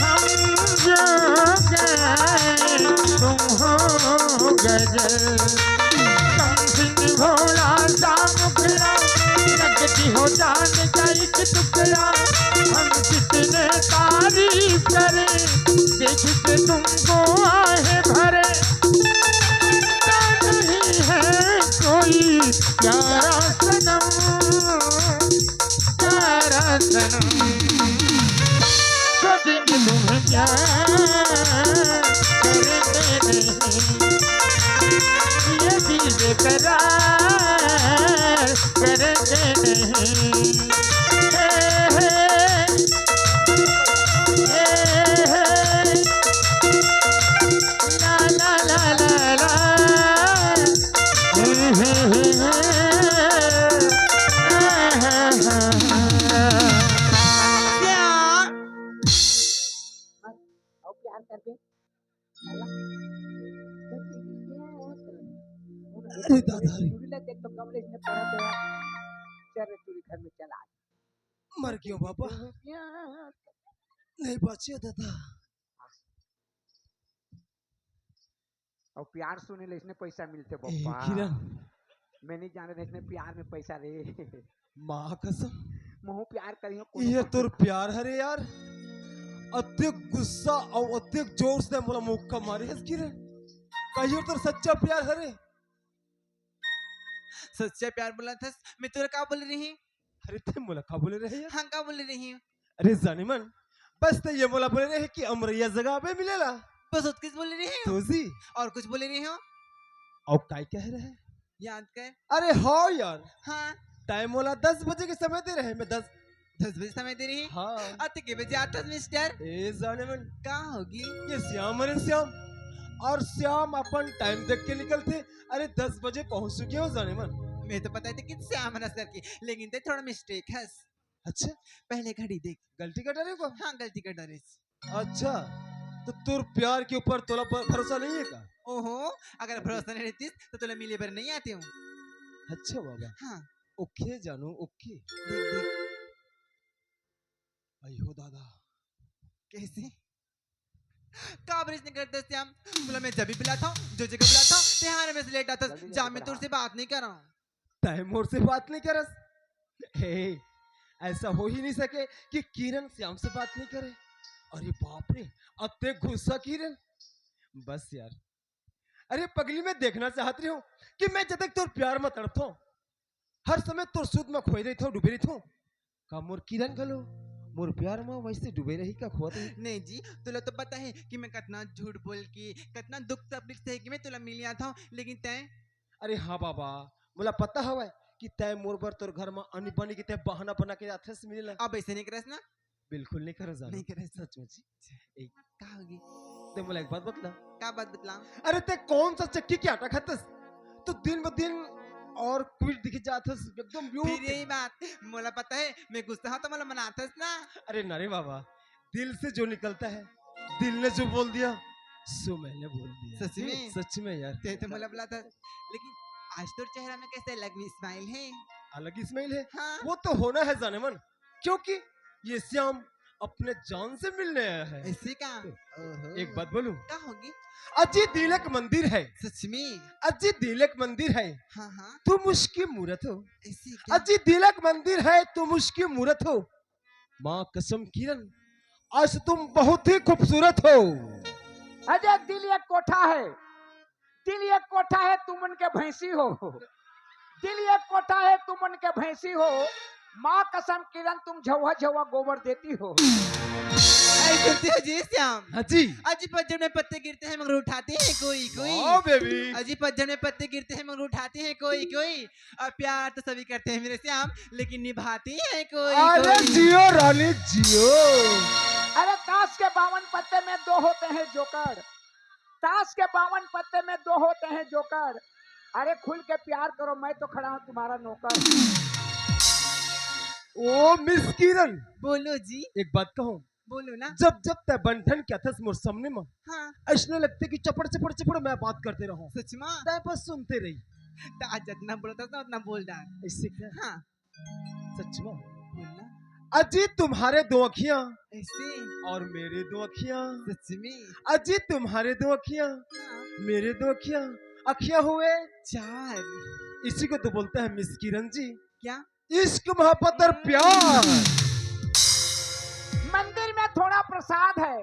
हम जो गए तुम हो गजल। कम सिंह भोला सा मुखड़ा, लगती हो जान का एक टुकड़ा। हम कितने तारीफ करें, देख के तुमको आहे भरे। नहीं है कोई प्यारा सनम, प्यारा सनम। कभी तुम प्यार करते नहीं, ये दिल बेकरार करते नहीं। हे, हे, हे, हे। ला, ला, ला, ला, ला। हे, हे, हे, हे। हा, हा, हा, हा। प्यार। और प्यार कर दे। अरे दादा रे। चूड़ी ला देख तो कमलेश ने पढ़ा तो यार। चल रे चूड़ी घर में चल आज। मर गयो बाबा। प्यार। नहीं बचियो दादा। अउ प्यार सुने ले इसने पैसा मिलथे ए, बप्पा। किरण। मैं नहीं जाने इसने प्यार में पैसा रे। माँ कसम। महू प्यार करियो कोनो ये बात। तोर प्यार हरे यार। अतेक गुस्सा अउ अतेक जोर से मोला मुक्का मारे हस किरण। कहियो तोर सच्चा प्यार हरे। सच्चा प्यार बोला था, मैं तोरा का बोल रही? अरे ते मोला का बोले रहे यार? हाँ, का बोल रही हूँ? अरे जाने मन, बस ते ये मोला बोले रहे कि अमरैया जगह पे मिलेला। बस उतकिस बोले रही हूँ। तो जी। और कुछ बोले रही हूँ? और काय कह रहे? याद कर। अरे हाँ यार। हाँ। टाइम मोला दस बजे के समय दे रहे, मैं दस दस बजे समय दे रही। हाँ। अते के बजे आथस मिस्टर? ए जाने मन। का होगी? ये श्याम हरे श्याम। और श्याम अपन टाइम देख के निकलथे। अरे दस बजे पहुंच चुके हो जाने मन। मैं तो पता थी कि श्याम हरे सर की, लेकिन ते थोड़ा मिस्टेक है। अच्छा। पहले घड़ी देख। गलती कर डारे को? हाँ, गलती कर डारे। अच्छा, तो तोर प्यार के ऊपर तोला भ-, भरोसा नहीं है का? ओहो, अगर भरोसा नहीं रहतीस तो तोला मिले बर नहीं आते हूँ। अच्छा बाबा। हाँ। ओके जानू, ओके। देख, देख। आई हो दादा। कैसे? का बरिस नहीं करते श्याम? तोला मैं जब भी बुलाता हूँ, जो जगह बुलाता हूँ, ते हर हमेशा लेट आता। जल्दी जा, जल्दी मैं तोर से बात नहीं कर रहा हूँ। तय मोर से बात नहीं करस। हे, ऐसा हो ही नहीं सके कि किरण श्याम से बात नहीं करे। अरे बाप रे, अतेक गुस्सा किरण। बस यार, अरे पगली, मैं देखना चाहत रही हूँ कि मैं जब तक तोर प्यार में तड़पता हूँ, हर समय तोर सुध में खोए रही था, डूबे रही था। का मोर किरण घलो मोर प्यार में वैसे डूबे रही का, खोत रही? नहीं जी, तोला तो पता है कि मैं कितना झूठ बोल के, कितना दुख तकलीफ सह के मैं तोला मिल आता हूँ, लेकिन तय। अरे हाँ बाबा, मोला पता हवय कि तय मोर बर तोर घर में आनी बानी के तय बहाना बना के आथस मिले ला। अब ऐसे नहीं करस ना? बिल्कुल नहीं करस जानो। नहीं करस। सच में जी। ए, का होगी? ते मोला एक बात बतला। का बात बतला? अरे ते कौन सा चक्की के आटा खातस? तू दिन ब दिन और क्विट दिखे जातस, एकदम ब्यूट। फिर यही बात, मोला पता है, मैं गुस्सा हूँ तो मोला मनातस ना। अरे ना रे बाबा, दिल से जो निकलता है, दिल ने जो बोल दिया, सो मैंने बोल दिया। सच में? सच में यार। ते तो मोला बुलाता, लेकिन आज तोर चेहरा में कैसे अलग स्माइल है। अलग स्माइल है? हाँ। वो तो होना है जाने मन, क्योंकि ये श्याम अपने जान से मिलने आया है। ऐसे का? ओहो। एक बात बोलूं? का होगी? अजी दिल एक मंदिर है। सच में? अजी दिल एक मंदिर है। हाँ, हाँ। तुम उसकी मूरत हो। ऐसे का? अजी दिल एक मंदिर है, तुम उसकी मूरत हो। माँ कसम किरण, आज तुम बहुत ही खूबसूरत हो। अजय, दिल एक कोठा है, दिल एक कोठा है, तुम उनके भैंसी हो। दिल एक कोठा है, तुम उनके भैंसी हो। माँ कसम किरण, तुम झौवा झौवा गोबर देती हो। ऐ सुनते हो जी श्याम? हाँ जी। अजी पतझड़ में पत्ते गिरते हैं मगर उठाते हैं कोई कोई। वाह बेबी। अजी पतझड़ में पत्ते गिरते हैं मगर उठाते हैं कोई कोई। और प्यार तो सभी करते हैं मेरे श्याम, लेकिन निभाते हैं कोई अरे कोई। जियो रानी जियो। अरे ताश के बावन पत्ते में दो होते हैं जोकर, ताश के बावन पत्ते में दो होते हैं जोकर। अरे खुल के प्यार करो, मैं तो खड़ा हूँ तुम्हारा नौकर। ओ मिस किरण, बोलो जी। एक बात कहूँ? बोलो ना। जब जब तै बंठन क्या थस मोर सामने में, हाँ। ऐसने लगते कि चपड़ चपड़ चपड़ मैं बात करते रहूं। सच में? तै बस सुनते रही। तो आज जितना बोलता था उतना बोल डाल। ऐसे क्या? हाँ। सच में? बोल ना। अजी तुम्हारे दो अखियां ऐसे। और मेरे दो अखियां। सच में? अजी तुम्हारे दो अखियां, हाँ। मेरे दो अखियां, अखियां हुए चार। इसी को तो बोलते हैं मिस किरण जी। क्या? इश्क मोहब्बत और प्यार। मंदिर में थोड़ा प्रसाद है,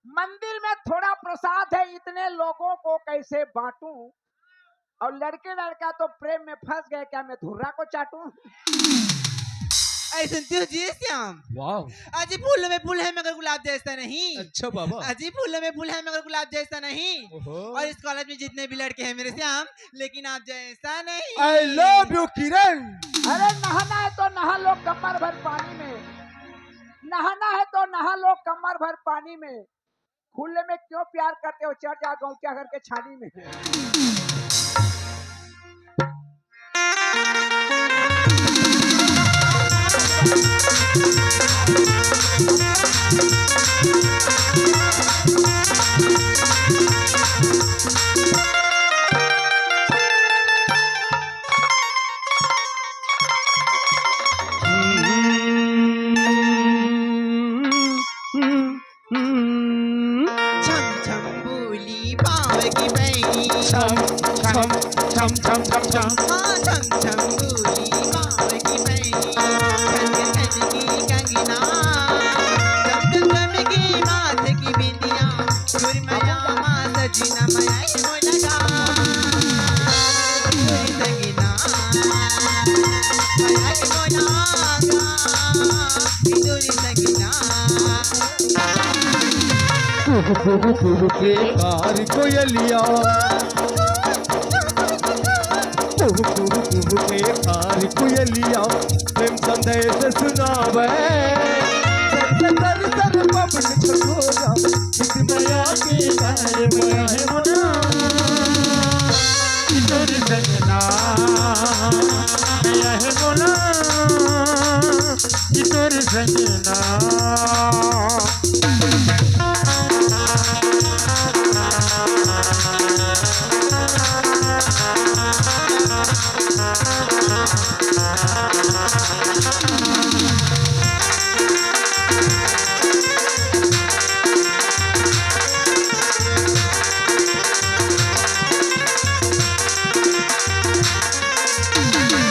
मंदिर में थोड़ा प्रसाद है, इतने लोगों को कैसे बांटूं? और लड़के लड़का तो प्रेम में फंस गए, क्या मैं धुर्रा को चाटूं? ऐ सुनते हो जी श्याम? वाह। अजी फूलों में फूल है मगर गुलाब जैसा नहीं। अच्छा बाबा। अजी फूलों में फूल है मगर गुलाब जैसा नहीं। ओहो। और इस कॉलेज में जितने भी लड़के हैं मेरे श्याम, लेकिन आप जैसा नहीं। I love you किरण। अरे नहाना है तो नहा लो कमर भर पानी में, नहाना है तो नहा लो कमर भर पानी में। खुले में क्यों प्यार करते हो, चढ़ जाओ गौंटिया घर के छानी में। छम छम बोली पाँव की बैली। छम छम छम छम छम छम। हाँ, छम छम बोली पाँव की बैली। खन खन की कंगना, चम चम चम की माथ की बिंदिया। सुरमया माँ सजना मया ही मोला गा। सुर संगना, मया ही मोला गा। सुर संगना। कुहु कुहु कुहु के कार कोयलिया, कुहु कुहु कुहु के कार कोयलिया, प्रेम संदेश सुनावे। सर सर सर पवन छठोरा, चित मया के घर में है मुना। किशोर संगना, मया है मुना। किशोर संगना।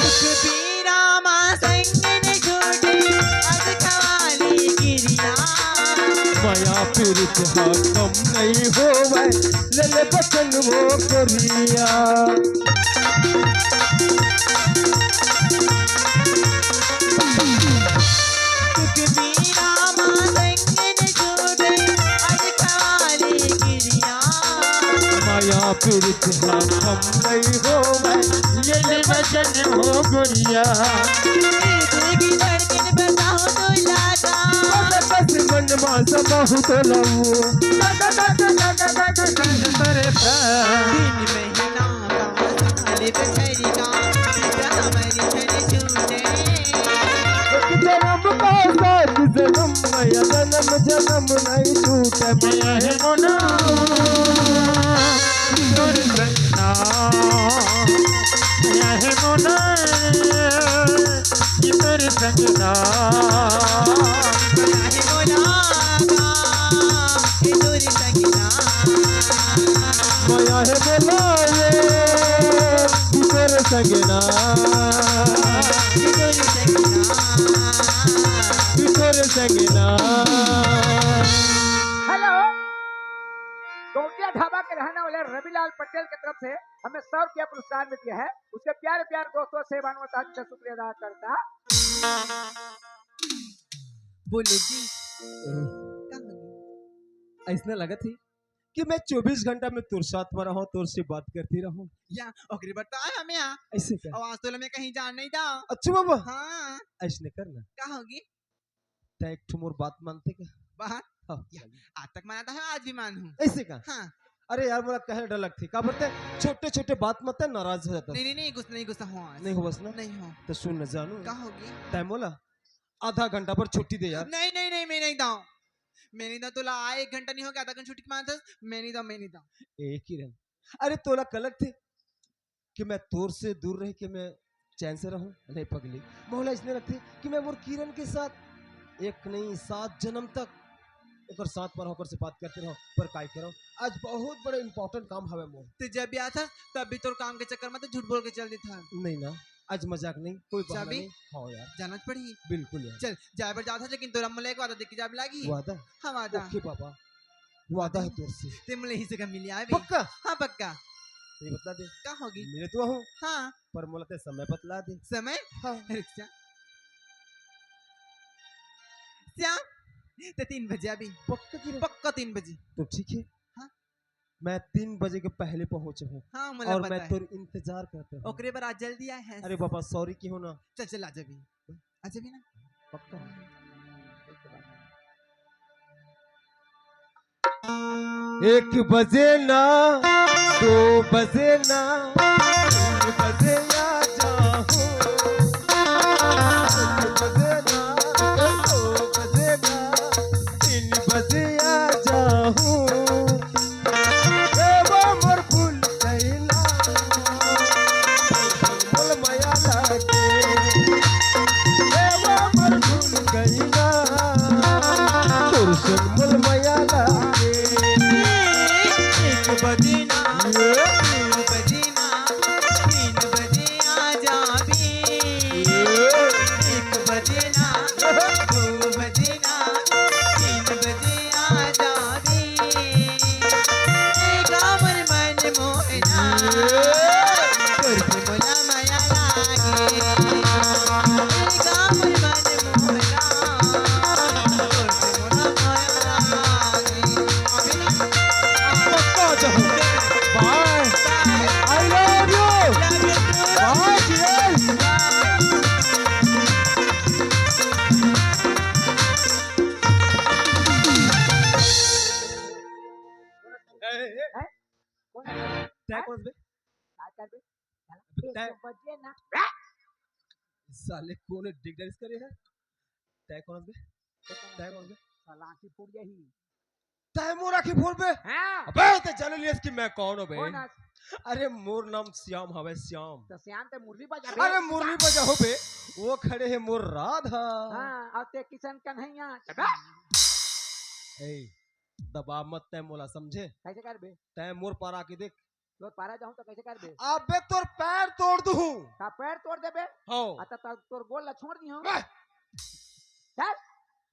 सुखबीरा माँ संग ने झूठे अध खवाली गिरिया। मया पीरित हा कम नहीं होवे, ले ले बचन वो करिया। सुखबीरा माँ संग ने झूठे अध खवाली गिरिया। मया पीरित हा कम नहीं होवे, ले ले बचन हो गोरिया। दिल की धड़कन बताओ तो लागा। बस बस मन मा समाहु तो लऊ। तक तक तक तक तक तक तक। दिन महीना का साल बछर का, हमर छन छूटे। एक जन्म का साथ जन्म, मया जन्म जन्म नहीं टूटे। मया है मोना, किशोर संगना। मया है मोना, किशोर संगना। संगना, किशोर संगना। हेलो, गौटिया ढाबा के रहने वाले रविलाल पटेल की तरफ से हमें सौ रुपया पुरस्कार मिल गया है। उसके प्यारे प्यारे दोस्तों से मानवता से शुक्रिया अदा करता। बोलो जी। कहाँ गए? ऐसने लगत हे कि मैं चौबीस घंटा में तोर साथ में रहूं, तोर से बात करती रहूं। या, ओकरे बर तो आए हमें यहाँ। ऐसे का? और आज तो मैं कहीं जान नहीं दा। अच्छा बाबा। हाँ। ऐसने करना। का होगी? तै एक ठो मोर बात मानते का? बात? हाँ। या, आज तक माना था, आज भी मानहूँ। ऐसे का? हाँ। अरे यार, मोला कहे डर लगथे। का बोलते? छोटे-छोटे बात में तै नाराज हो जाता। नहीं, नहीं, नहीं, गुस्सा, नहीं गुस्सा हो आज। नहीं हो बस ना? नहीं हो। तो सुन न जानू। का होगी? तै मोला आधा घंटा पर छुट्टी दे यार। नहीं, नहीं, नहीं, मैं नहीं दाऊँ। मैं नहीं दाऊँ, तोला आए एक घंटा नहीं हो गया, आधा घंटा छुट्टी मांगथस, मैं नहीं दाऊँ, मैं नहीं दाऊँ। ए किरण, अरे तोला कलक थे कि मैं तोर से दूर रह के मैं चैन से रहूं? नहीं पगली, मोला इसने रखते कि मैं मोर किरण के साथ एक नहीं सात जन्म तक ओकर साथ पर होकर से बात करते रहूं, पर काय करो, आज बहुत बड़ा इंपॉर्टेंट काम हवे मोर। ते जब भी आथस, तब भी तोर काम के चक्कर में तो झूठ बोल के चल देथस। नहीं ना, आज मजाक नहीं, कोई बहाना चाबी? नहीं। हाँ यार। जाना पड़ही। बिल्कुल यार। चल, जाए बर जाथस, लेकिन तोला मोला एक वादा देके जाए बर लागही। वादा? हाँ, वादा। ओके बाबा, वादा है तोर से। ते मोला इही जगह मिले आबे। पक्का? हाँ, पक्का। ये बतला दे। का होगी? मिले तो हूँ। हाँ। पर मोला ते समय बतला दे। समय? हाँ। रुक जा। श्याम, ते तीन बजे आबे। पक्का की रे? पक्का तीन बजे। तो ठीक है। हाँ। मैं तीन बजे के पहले पहुंच हूँ। हाँ, मोला और पता मैं है। तोर इंतजार करते हूँ। ओकरे बर आज जल्दी आए हैं। अरे बाबा, सॉरी की हो ना। चल, चल, आ जाबे। आ जाबे ना। पक्का। एक बजे ना, दो बजे ना, तीन बजे आ जाहूँ। एक बजे ना, दो बजे ना, तीन बजे आ जाहूँ। ए वो मोर फूल कैला, मोल माया लागे। ए वो मोर फूल कैला, तोर संग मोल माया लागे। एक बजे ना, ये। दो बजे ना, तीन बजे आ जाबे। ये। एक बजे ना, दो बजे ना, तीन बजे आ जाबे। ए गाँव मन मोहना, ये। तोर से मोला माया लागे। ए गाँव मन मोहना, तोर से मोला माया लागे। पक्का जाहूँ। Bye. I love you. Bye, किरण। ए, ए, ए। हैं? कौन है? तै कौन बे? का करबे? साला, अबे तै एक बजे ना। साले कौन है? डिगडरिस करे है? तै कौन बे? तै कौन बे? साला आँखी फूट जाही। तै मोर आँखी फोड़बे? हाँ। अबे, तै जान लियस कि मैं कौन हूँ बे? कौन हस? अरे, मोर नाम श्याम हवे, श्याम। तो श्याम ते मुरली बजाबे। अरे, मुरली बजाहूँ बे। वो खड़े हे मोर राधा। हाँ, और ते किशन कन्हैया। अबे। ए, दबा मत तै मोला, समझे? कैसे करबे? तै मोर पारा आके देख। तोर पारा जाहूँ तो कैसे करबे? अबे, तोर पैर तोड़ दूँ। का पैर तोड़ देबे? हो। अच्छा, तो तोर गोड़ ला छोड़ दिहूँ। वाह। चल,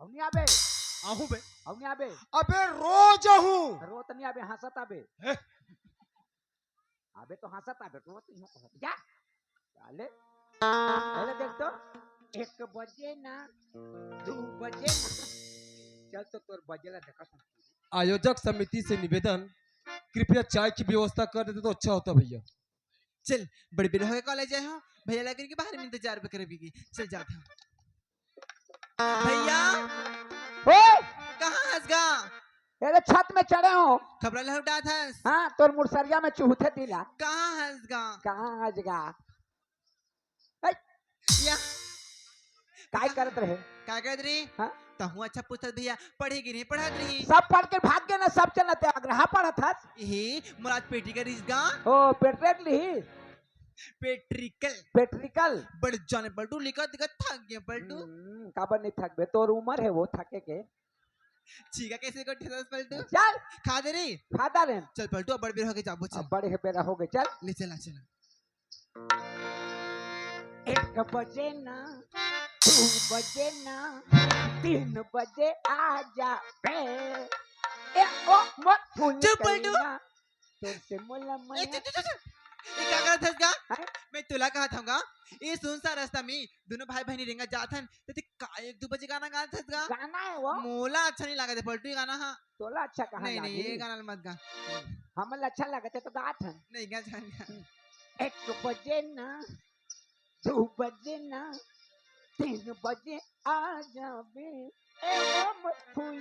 अब नहीं आबे। आहूँ बे। अब नहीं आबे। अबे रोज आहूँ। रोज नहीं आबे, हँसत आबे। हैं? आबे तो हँसत आबे, रोज नहीं आबे। जा। साले। पहले देख तो, एक बजे ना, दो बजे ना। चल तो तोर बजे ला देखा था। आयोजक समिति से निवेदन, कृपया चाय की व्यवस्था कर देते तो अच्छा होता भैया। चल, बड़े बेर हो गए कॉलेज आए हो, भैया लगे के बाहर में इंतजार भी करे भी। चल जाता हूँ। भैया। ओए! कहाँ हस गा? अरे छत में चढ़े हो। खपरा लहुटा था। हाँ, तोर मुरसरिया में चूहूथे दिला। कहाँ हस गा? कहाँ हस गा? ए! या। काय करत रहे? काय करत रही? हाँ? तहूँ अच्छा पूछत भैया, पढ़े कि नहीं पढ़त रही? सब पढ़ के भाग गए ना, सब चलते अग्रहा पढ़त हस। यही, मोर आज पेटी का रिस गा। ओ, पेट्रेट लिही? पेट्रिकल। पेट्रिकल? बड़ जाने पलटू, लिखा दिखा थक गए पलटू। हम्म, काबर नहीं थकबे, तोर उम्र है वो थके के। चीका कैसे को ठेलस पलटू? चल। खा दे रे। खा दे रे। चल पलटू, अब बड़ बेर हो गए, जाबो चल। अब बड़े बेरा हो गए, चल। ले चला, चला। एक बजे ना, दू बजे ना, तीन बजे आ जाबे। ए ओ मोर फूल चुप, पलटू। करीना, तोर से मोला ए, मया। चुप, चुप, चुप, चुप। ये का करत हस गा? हैं? मैं तोला कहत हूँ गा, ये सुनसान रास्ता में दोनों भाई बहनी रेंगा जात हन, त ते का एक दू बजे गाना गात हस गा? गाना है वो। मोला अच्छा नहीं लागत हे पलटू ये गाना, हाँ। तोला अच्छा कहाँ नहीं, नहीं, लागी? ये गाना मत गा। हमन ला अच्छा लागत हे तो गात हन। नहीं गा, जान गा। एक बजे ना, दू बजे ना, तीन बजे आ जाबे। ए ओ मोर फूल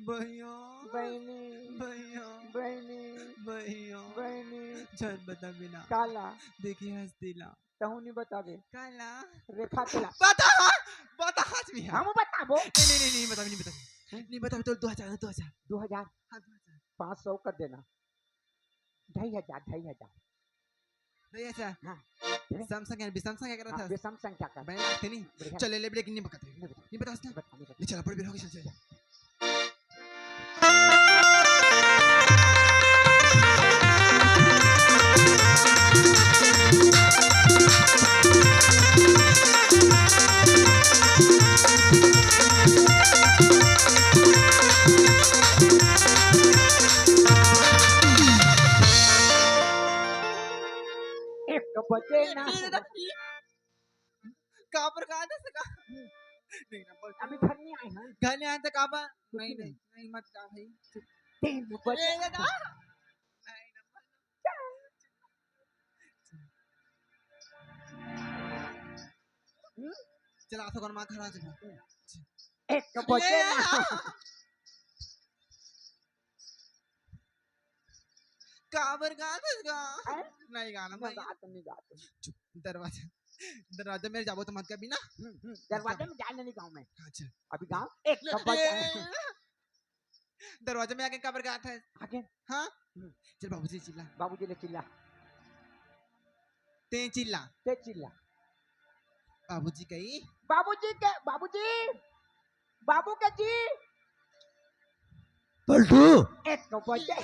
भैया, बहिनी, भैया, बहिनी, भैया। बहिनी। झन बताबे ना। काला? देखी हंस दिला। तहूँ नहीं बताबे। काला? रेखा तेला। बता, बता आज भी है। हम बताबो। नहीं, नहीं, नहीं, नहीं बताबे, नहीं बताबे। हैं? नहीं बताबे, तो दो हजार, दो हजार। दो हजार? हाँ, दो हजार। पाँच सौ कर देना। ढाई हजार, ढाई हजार। ढाई हजार? हाँ। सम संख्या, विषम संख्या करत हाँ, हस। विषम संख्या कर। बने लागथे नहीं? बढ़िया। चल, ले, ले, लेकिन नहीं बता। नहीं बता। नहीं बता, नहीं बता, नहीं बता। ले, चल, अपन बिरहो के चल, चल, चल। एक बजे ना। काबर का दस का? नहीं ना, बोल। अभी घर नहीं आए हैं। घर नहीं आए तो काबर? नहीं, नहीं, नहीं, मत जा भाई। तीन बजे। ए, दादा। नहीं ना, बोल। हम्म? चला, तो कर माँ घर आ जाना। एक बजे ए, ना। दादा। काबर गात हस गा? हैं? नहीं गाना नहीं भाई। गात, नहीं गात। चुप, दरवाजा, दरवाजा में जाबो तो मत कभी ना। हम्म, हम्म, दरवाजा में जाए नहीं गाँव में। अच्छा। अभी गाँव एक ले, कब्बा ए, जाए। दरवाजा में आके काबर गात हस? आगे। हाँ? हम्म। चल बाबूजी चिल्ला। बाबूजी ले चिल्ला। ते चिल्ला। ते चिल्ला। बाबूजी कही। बाबूजी के, बाबूजी, बाबू के जी। पलटू। एक बजे।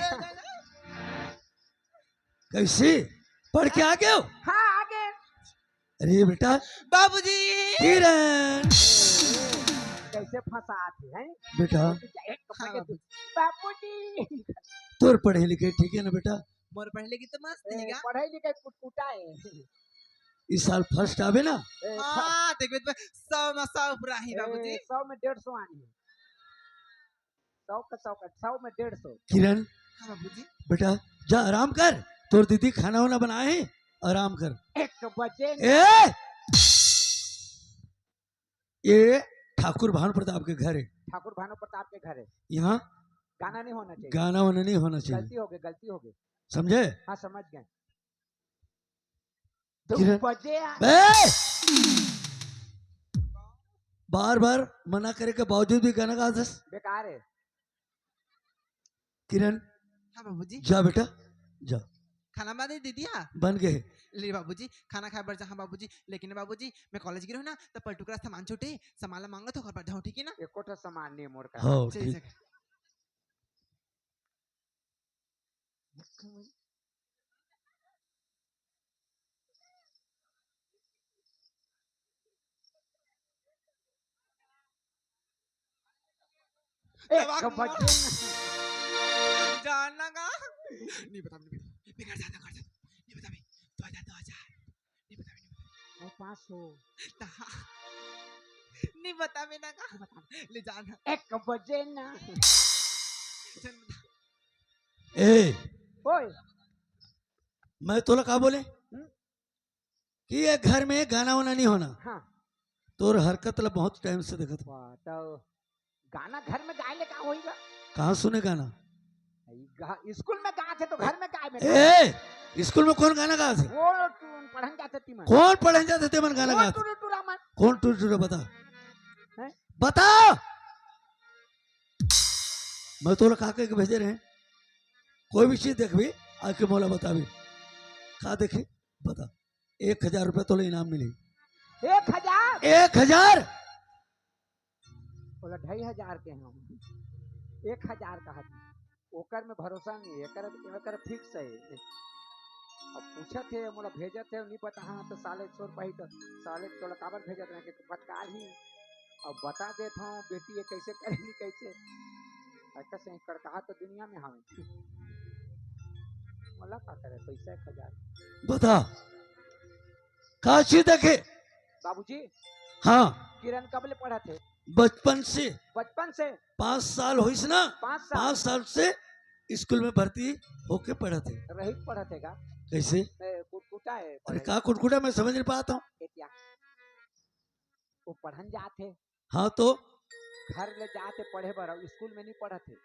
कैसी? पढ़ के आ गए हो? हाँ, आ गए। अरे बेटा। बाबूजी। किरण। कैसे फंसात हे, हैं? बेटा। एक हाँ, पकड़ के, बाबूजी। तोर पढ़े लिखे ठीक है ना बेटा? मोर पढ़े लिखे तो मस्त ए, हे गा। पढ़े लिखे कुटकुटा हे। इस साल first आबे ना? ए, हाँ, देखबे तो सौ में सौ पूरा ही ए, बाबूजी। सौ में डेढ़ सौ आनी हे। सौ का सौ का, सौ में डेढ़ सौ। किरण। हाँ बाबूजी। बेटा, जा आराम कर, तोर दीदी खाना वाना बनाए हे, आराम कर। एक बजे। ए! ये ठाकुर भानु प्रताप के घर हे। ठाकुर भानु प्रताप के घर हे। यहाँ गाना नहीं होना चाहिए। गाना वाना नहीं होना चाहिए। गलती हो गई, गलती हो गई। समझे? हाँ, समझ गए। दो किरण। बजे आ- बे! बार बार मना करे के बावजूद भी गाना गात हस। बेकार हे। किरण। हाँ बाबूजी। जा बेटा, जा। खाना बने दीदी? हाँ। बन गए। ले बाबूजी, खाना खाए बर जा। हाँ बाबूजी, लेकिन बाबूजी, मैं कॉलेज गे रहूँ ना, तो पलटू करा सामान छूटे, सामान ला मांगत हों, ओकर बाद जाहूँ, ठीक है ना? एको ठो सामान नहीं मोर करा। हाँ, चल, ठीक। चल। ए, दबा के कब मार। बजे ना? जान ना का? नहीं बता, नहीं बता। मैं घर जाता, घर जाता। नहीं बता बे। दो हजार, दो हजार। नहीं बता बे, नहीं बता। वो पाँच सौ। ता-, नहीं बता बे ना का? नहीं बता। ले जाना। एक बजे ना। चल बता। ए, ओए। मैं तोला का बोले? हम्म? कि ये घर में गाना वाना नहीं होना। हाँ। तोर हरकत ला बहुत टाइम से देखत हूँ। वाह, तो गाना घर में गाए ले का होई बा? कहाँ सुने गाना? ई गा-, स्कूल में गात हे तो घर में गाए में का? ए, स्कूल में कौन गाना गात हे? वो तू पढ़न जाते ती मन। कौन पढ़न जाते ते मन गाना वो गात? टुरी टुरा मन। कौन टुरी टुरा बता? हैं? बता। मैं तोला का कह के भेजे रहे? कोई भी चीज देखबी, आके मोला बताबी। का देखे? बता। एक हजार रुपया तोला इनाम मिली। एक हजार? एक हजार। बोला, ढाई हजार के हम। एक हजार कहा थी। ओकर में भरोसा नहीं हे, एकर, एकर फिक्स हे। अब पूछत हे, मोला भेजत हे, नहीं पता, हाँ, तो साले चोर पाही तो साले तोला काबर भेजत रहे के पटकार ही। अब बता देत हूँ, बेटी ये कैसे करेगी, कैसे? अच्छा से कड़कहा तो दुनिया में हवे। मोला का करे, पैसा एक हजार। बता, का चीज देखे? बाबूजी। हाँ। किरण कब ले पढ़त हे? बचपन से। बचपन से? पाँच साल होइस ना? पाँच साल। पाँच साल से स्कूल में भर्ती होके पढ़त हे। रहित पढ़त हे का? कैसे? ए, कुटकुटा है अरे पढ़े। का कुटकुटा, मैं समझ नहीं पाता हूँ। ए, क्या? वो पढ़न जात हे। हाँ तो? घर ले जात हे पढ़े बर, अउ स्कूल में नहीं पढ़त हे,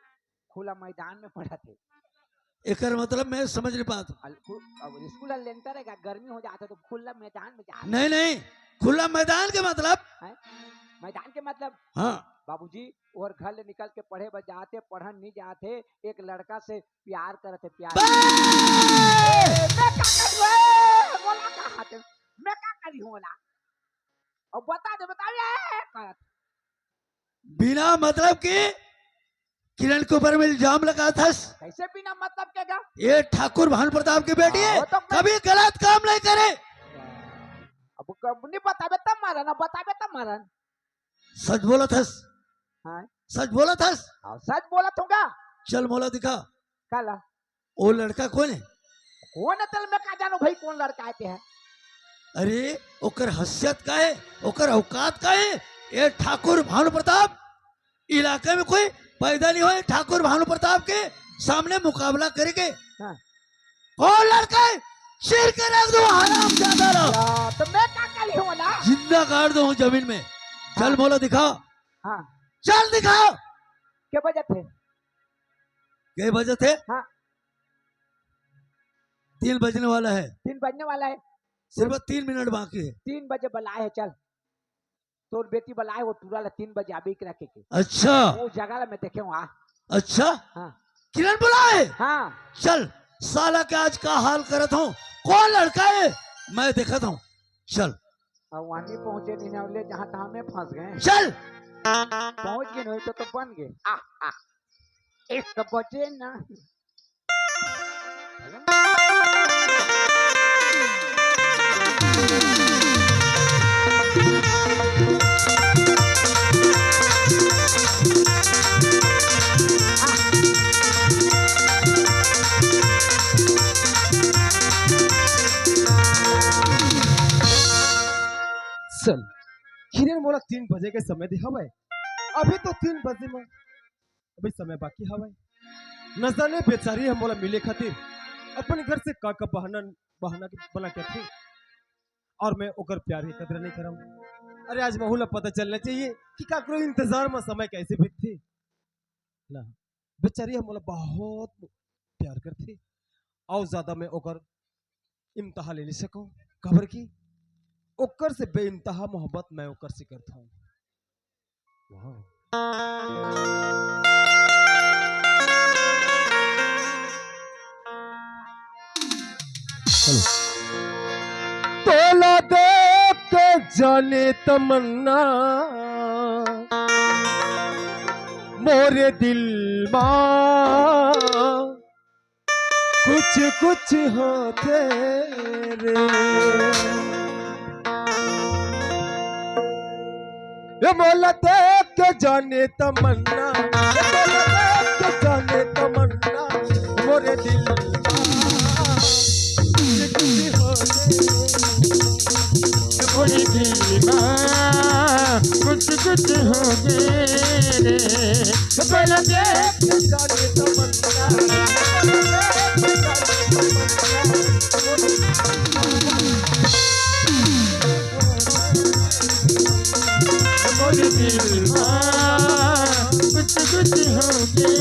खुला मैदान में पढ़त हे। एकर मतलब मैं समझ नहीं पाता। अल-, खु-, अब स्कूल ह लेंटर हे का, गर्मी हो जात हे तो खुला मैदान में जात हे। नहीं, नहीं, खुला मैदान के मतलब? हैं? मैदान के मतलब? हाँ। बाबूजी, ओहर घर ले निकल के पढ़े बर जात हे, पढ़न नहीं जात हे, एक लड़का से प्यार करत हे, प्यार। बे! ए, मैं का करी हूँ? ए, बोला का हाथ में? मैं का करी हूँ बोला? अब बता दे, बता दे, ए, करत। बिना मतलब के किरण के ऊपर में इल्जाम लगाथस। कैसे बिना मतलब के गा? ये ठाकुर भानु प्रताप के बेटी हाँ, हे, वो तो मैं कभी गलत काम नहीं करे। अब क-, नहीं बताबे तब मारन, अब बताबे तब मारन। सच बोलत हस? हाँ। सच बोलत हस? हाँ, सच बोलत हूँ गा। चल मोला दिखा। काला? ओ लड़का कोन हे? कोन हे तेला मैं का जानों भाई, कोन लड़का हे ते ह? अरे, ओकर हैसियत का हे, ओकर औकात का हे? ए ठाकुर भानु प्रताप, इलाका में कोई पैदा नहीं होय ठाकुर भानु प्रताप के सामने मुकाबला करे के। हाँ। कोन लड़का हे? चीर के रख दूँ, हरामजादा ला। या, तो मैं का करी हूँ ना? जिंदा गाड़ दूँ जमीन में। चल हाँ। मोला दिखा। हाँ। चल दिखा। के बजत हे? के बजत हे? हाँ। तीन बजने वाला हे। तीन बजने वाला हे। सिर्फ तीन मिनट बाकी हे। तीन बजे बलाए हे, चल। तोर बेटी बलाए हे, वो टूरा ला तीन बजे आबे के रखे के। अच्छा। वो जगह ला मैं देखे हूँ, आ। अच्छा। हाँ। किरण बलाए हे? हाँ। चल, साला के आज का हाल करत हूँ, कोन लड़का हे, मैं देखत हूँ। चल। अब वहाँ नहीं पहुँचे, नहीं ना ले, जहाँ तहाँ में फंस गए। चल। पहुँच गए नहीं तो, तो बन गए। आ, आ। एक बजे ना। चल, किरण मोला तीन बजे के समय दे हवय, अभी तो तीन बजे में अभी समय बाकी हवय। न जाने बेचारी ह मोला मिले खातिर अपन घर से का का बहाना, बहाना के बना के आथे, और मैं ओकर प्यार के कदर नहीं करंव। अरे, आज महू ला पता चलना चाहिए कि काकरो इंतजार में समय कैसे बीतथे। ना, बेचारी ह मोला बहुत प्यार करथे, अउ ज्यादा मैं ओकर इम्तहा ले नहीं सकंव, काबर कि ओकर से बेइंतहा मोहब्बत मैं ओकर से करथंव। वाह। हेलो। तोला देख के जाने तमन्ना मोरे दिल मा कुछ कुछ होथे रे। ये मोला देख के जाने तमन्ना, ये मोला देख के जाने तमन्ना, मोरे दिल मा कुछ कुछ होथे। मोरे दिल मा कुछ कुछ होथे रे। पहला देख के जाने तमन्ना। मोर दिल मा कुछ कुछ होगे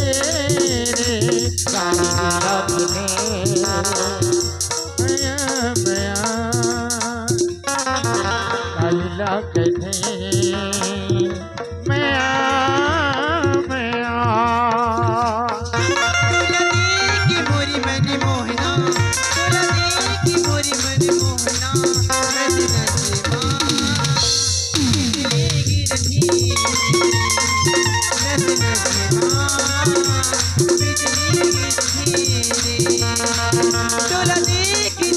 रे, काली रात में मया मया, काली रात में मया मया। तोला देख के मोरी मन मोहना, तोला देख के मोरी मन मोहना, नच नच मा बिजली गिरथे, नच नच मा बिजली गिरथे रे। तोला देख के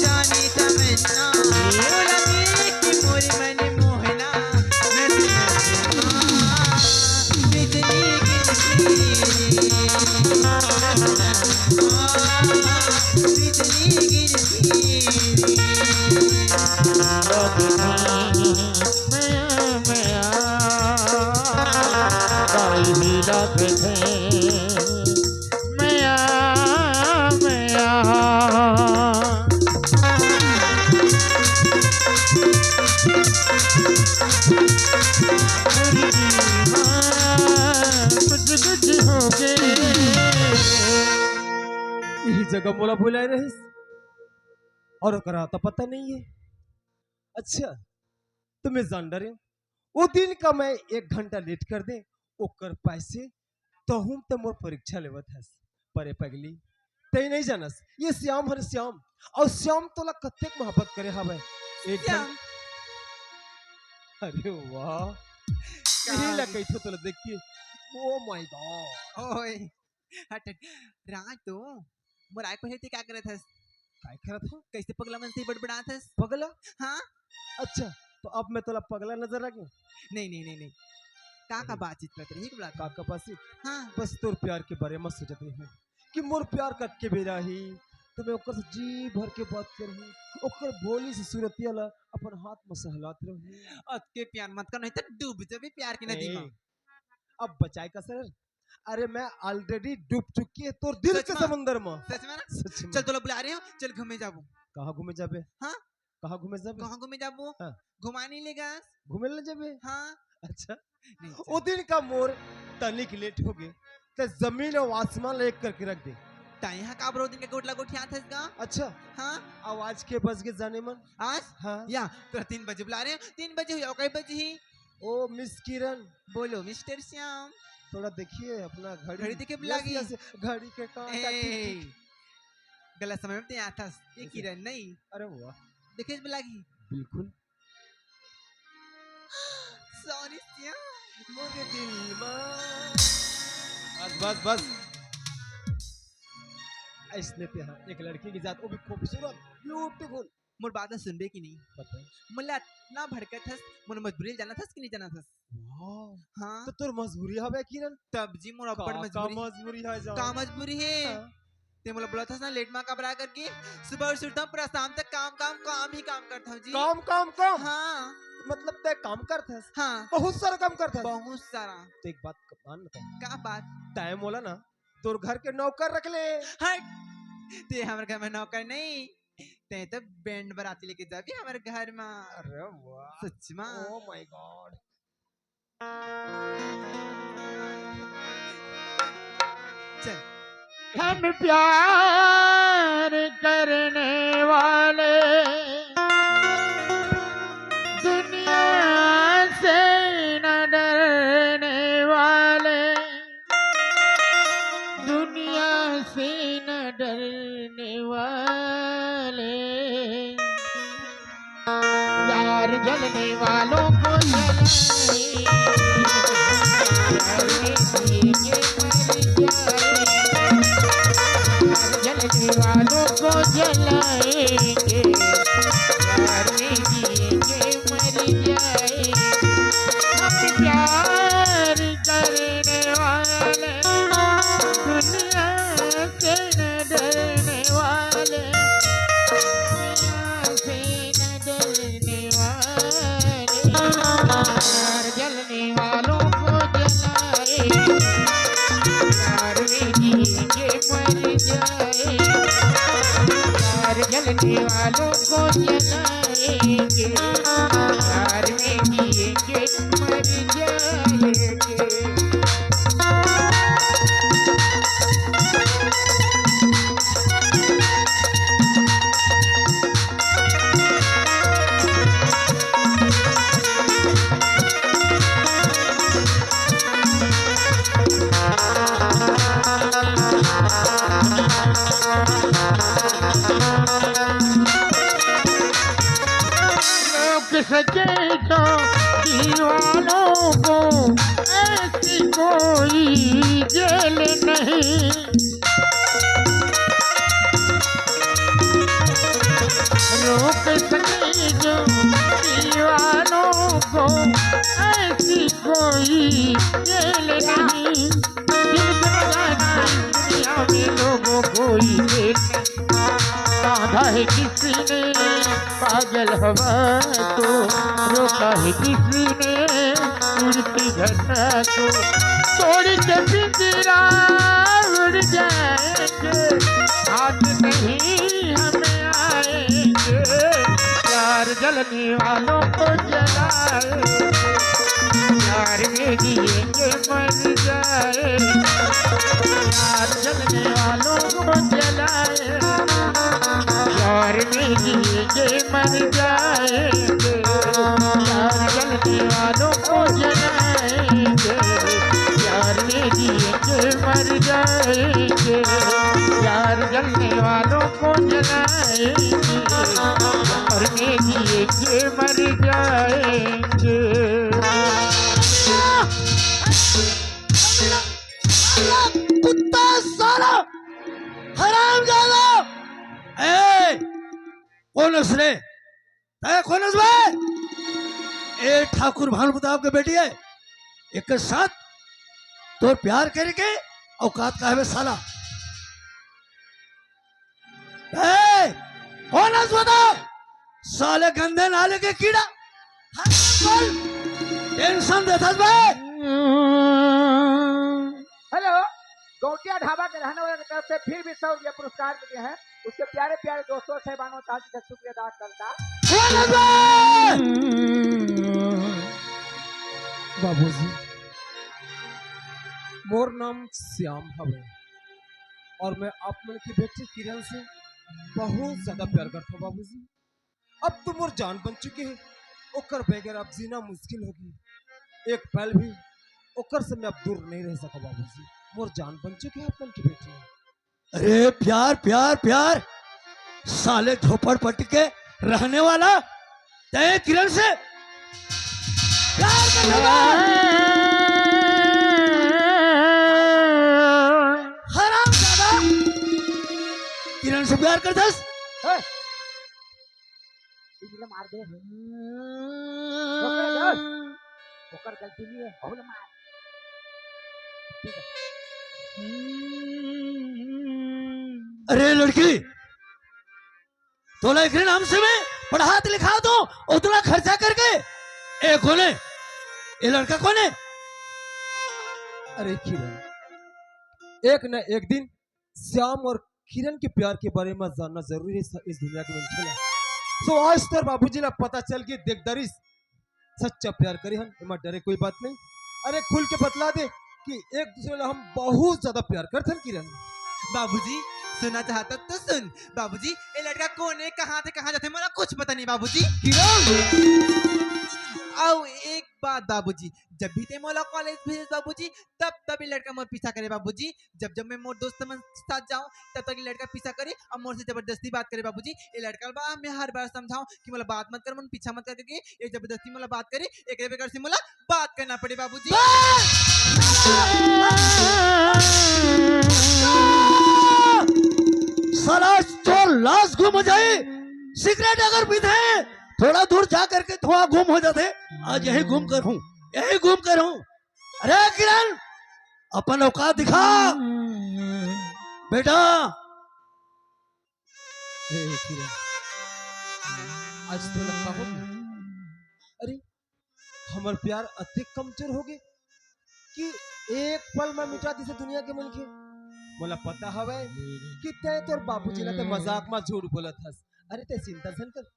काई ही लागथे। मया, मया। कुछ, कुछ होगे। इही जगह मोला बुलाए रहिस अउ ओकरा तो पता नहीं है। अच्छा, त मैं जान डरेंव, ओ दिन का मैं एक घंटा लेट कर देंव, ओकर पैसे तहूं त मोर परीक्षा लेवत हस। पर ए पगली, तैं नहीं जानस, ये श्याम हरे श्याम, अउ श्याम तोला कतेक मोहब्बत करे हवय। एक घं-, श्याम। अरे वाह, का इही ला कहिथंव तोला देख के, oh my God। ओए, हट, हट। राज तो मोर आय पहले ते का करत हस? काय करत हंव? कइसे पगला मन से बड़बड़ात हस? पगला? हाँ। अच्छा, त अब मैं तोला पगला नजर आ गेंव? नहीं, नहीं, नहीं, नहीं। का का अरे। बातचीत करत रहे, एक बात। का का बातचीत? हाँ। बस तोर प्यार के बारे म सोचत रहे हंव कि मोर प्यार कब के बेरा ही, त मैं ओकर से जी भर के बात करहूं, ओकर भोली सी सूरतिया ला अपन हाथ म सहलात रहूं। अतके प्यार मत कर, नहीं त डूब जाबे प्यार के नदी म। ए, अब बचाए का सर? अरे, मैं already डूब चुकी है तोर दिल के समुंदर में। सच में? सच में। चल, तोला बुला रहे हंव, चल घूमे जाबो। कहाँ घूमे जाबे? हाँ? कहाँ घूमे जाबे? कहाँ घूमे जाबो? हाँ। घुमाने लेगा। घूमे ले जाबे? हाँ। अच्छा। नहीं, ओ दिन का मोर तनिक लेट होगे, त जमीन अउ आसमान ला एक करके रख दे। त इहाँ काबर ओ दिन के गोठ ला गोठियात हस गा? अच्छा। हाँ। अउ आज के बज गे जाने मन? आज? हाँ। या, तोला तीन बजे बुला रहे हंव, तीन बजे हो जावय, कई बजे ही? ओ मिस किरण। बोलो मिस्टर श्याम। थोड़ा देखिए अपना घड़ी। घड़ी देखे यस, लागी। यस, घड़ी के कांटा ए, टिक, टिक। गलत समय में ते आथस। ये ऐसे। किरण नहीं। अरे वाह। देखे लागी। बिल्कुल। Sorry श्याम। मोरे दिल मा। बस, बस, बस। अइसने ते हा एक लड़की के जात, वो भी खूबसूरत, beautiful। मोर बात ला सुनबे कि नहीं? बता। मोला अतना भड़कत हस, मोर मजबूरी ल जानत हस कि नहीं जानत हस? वाह। हाँ। त तोर मजबूरी हवे किरण? तब जी मोर अब्बड़ का, का मजबूरी। मजबूरी है जान? का मजबूरी है? हाँ। ते मोला बोलत हस ना लेट मा काबर आय करके, सुबह से उठथंव पूरा शाम तक काम, काम, काम ही काम करथंव जी। काम, काम, काम? हाँ। मतलब ते काम करथस? हाँ। बहुत सारा काम करथस? बहुत सारा। त एक बात मान न तैं। का बात? तैं मोला ना तोर घर के नौकर रख ले। हट, ते हमर घर में नौकर नहीं, ते तो बैंड बराती लेके जाबे हमर घर में। अरे वाह। सच में। Oh my God। चल। हम प्यार करने वाले, दुनिया से न डरने वाले, दुनिया से न डरने वाले, प्यार जलने वालों को जलाए, प्यार में जी के मर जाए, प्यार जलने वालों को जलाएंगे, प्यार में जी के मर जाए। हम प्यार करने वाले, दुनिया से न डरने वाले, दुनिया से न डरने वाले, प्यार जलने वालों को जलाए, प्यार में जिएंगे मर जाए, प्यार जलने वालों को जलाएंगे, प्यार में जिएंगे मर जाएंगे। लोग सच्चे तो दीवानों को ऐसी कोई जेल नहीं रोक सके जो दीवानों को, ऐसी कोई जेल नहीं। दिल से लगाना इस दुनिया में लोगों को ये बांधा है किसने पागल हवा को, रोका है किसने उड़ती को तोड़ के पिंजरा उड़ जाएंगे, हाथ नहीं हम आएंगे। प्यार जलने वालों को जलाएंगे, प्यार में जिएंगे मर जाएंगे। प्यार जलने वालों को जलाएंगे, प्यार में जिएंगे मर जाएंगे। प्यार जलने वालों को जलाएंगे, प्यार में जिएंगे मर जाएंगे। प्यार जलने वालों को जलाएंगे, प्यार में जिएंगे मर जाएंगे। कुत्ता साला, हरामजादा। ए, कोन हस रे? तैं कोन हस बे? ए ठाकुर भानु प्रताप के बेटी हे। एक साथ तोर प्यार करे के औकात का हवे साला? ए, कोन हस बता? साले गंदे नाले के कीड़ा। हाँ, बोल। टेंशन देथस बे। हेलो, गौटिया ढाबा के रहने वाले की तरफ से फिर भी सौ रुपया पुरस्कार मिले हैं। उसके प्यारे प्यारे दोस्तों से बानो ताज का शुक्रिया अदा करता। बाबूजी, मोर नाम श्याम हवे और मैं आप मन की बेटी किरण से बहुत ज्यादा प्यार करता हूँ बाबूजी। अब तो मोर जान बन चुके हैं, ओकर बगैर अब जीना मुश्किल होगी। एक पल भी ओकर से मैं अब दूर नहीं रह सका बाबूजी। मोर जान बन चुके हैं आप मन की बेटी। अरे प्यार, प्यार, प्यार, साले झोपड़पट्टी के रहने वाला, तैं किरण से प्यार कर लेगा? हरामजादा, किरण से प्यार करथस? इधर मार दे। ओकर गल-, ओकर गलती नहीं है, अउ ला मार। ठीक है। अरे लड़की, तोला एकरे नाम से मैं पढ़ात लिखात हूँ, उतना खर्चा करके। ए कोन हे? ए लड़का कोन हे? अरे किरण, एक न एक दिन श्याम और किरण के प्यार के बारे में जानना जरूरी है इस दुनिया के मनखे ला। So आज तोर बाबूजी ला पता चल के देख डरिस, सच्चा प्यार करे हन, एमा डरे कोई बात नहीं। अरे खुल के बतला दे कि एक दूसरे ला हम बहुत ज्यादा प्यार करथन किरण। बाबूजी, सुनना चाहत हस तो सुन। बाबूजी, ए लड़का कोन हे, कहाँ से कहाँ जाथे, मोला कुछ पता नहीं बाबूजी। किरण! अउ एक बात बाबूजी, जब भी तैं मोला कॉलेज भेजस बाबूजी, तब तब ए लड़का मोर पीछा करे बाबूजी। जब जब मैं मोर दोस्त मन के साथ जाऊं, तब तक ये लड़का पीछा करे और मोर से जबरदस्ती बात करे बाबूजी। ये लड़का ला मैं हर बार समझाऊं कि मोला बात मत कर, मोर पीछा मत कर करके, ये जबरदस्ती मोला बात करे, एकरे बगैर से मोला बात करना पड़े बाबूजी। साला चोर लाश गुम हो जाए, सिगरेट अगर पीथे, थोड़ा दूर जा करके धुआं गुम हो जाथे। आज यही गुम करहूं, यही गुम करहूं। अरे किरण, अपन औकात दिखा बेटा। ए किरण, आज तो लगता हो गया। अरे, हमर प्यार अतिक कमजोर हो गए कि एक पल में मिटा दिसे दुनिया के मनखे। मोला पता हवय कि तैं तोर बाबूजी ला ते मजाक में झूठ बोलत हस। अरे, तैं चिंता झन कर,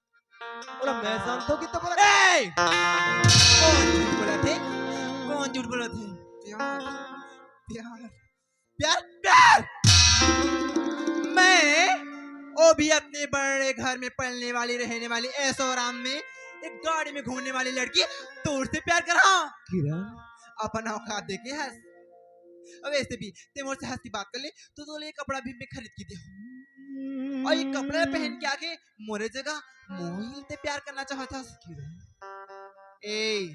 ओला मैं जानथों कि तो बोला। ए! कौन झूठ बोलथे? कौन झूठ बोलथे? प्यार, प्यार, प्यार, प्यार! मैं, वो भी अपने बड़े घर में पलने वाली, रहने वाली, ऐशो आराम में एक गाड़ी में घूमने वाली लड़की तोर से प्यार करा। किरण, अपन औकात देखे हस। अब ऐसे भी, ते मोर से हंस की बात कर ले, तो, तो ले कपड़ा भी मैं खरीद के दे। और ये कपड़ा पहन के आके मोरे जगह मोही ते प्यार करना चाहत हस। ए,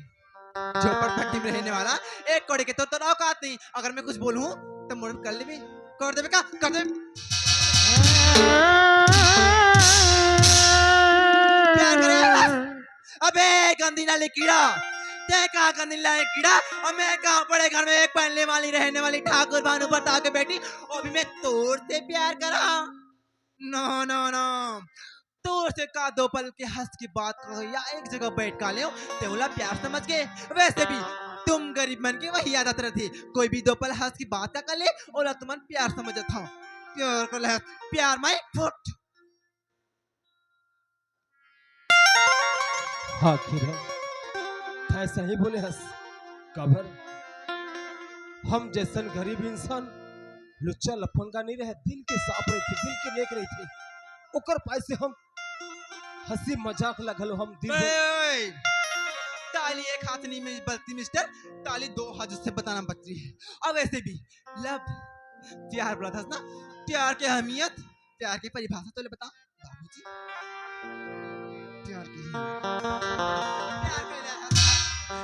झोपड़पट्टी में रहने वाला, एक कौड़ी के तो, तो औकात नहीं। अगर मैं कुछ बोलूं, तो मोर कर लेबे, कर देबे का, कर देबे। प्यार करे। अबे गंदी नाली कीड़ा, ते कहाँ गंदी नाली कीड़ा, और मैं कहाँ बड़े घर में एक पहनने वाली, रहने वाली ठाकुर भानु प्रताप के बेटी, और भी मैं तोर से प्यार करा। नो, नो, नो। तोर से का दो पल के हंस की बात करो या एक जगह बैठ का ले, ते ओला प्यार समझ के। वैसे भी तुम गरीब मन के वही आदत रथे, कोई भी दो पल हंस के बात कर ले, ओला तुमन प्यार समझत हव। प्यार कर ले, प्यार my foot। हाँ किरण, तैं सही बोले हस। काबर हम जैसन गरीब इंसान लुच्चा लफंगा नहीं रहे, दिल के साफ रहिथे, दिल के नेक रहिथे, ओकर पाय से हम हंसी मजाक ला घलो हम दिल से ओए, ओए, ताली एक हाथ नहीं में बजती मिस्टर, ताली दो हाथ से बताना बजती है। अब ऐसे भी लव प्यार बोला था ना, प्यार के अहमियत, प्यार की परिभाषा तो ले बता बाबूजी। प्यार की अहमियत। प्यार कर ले।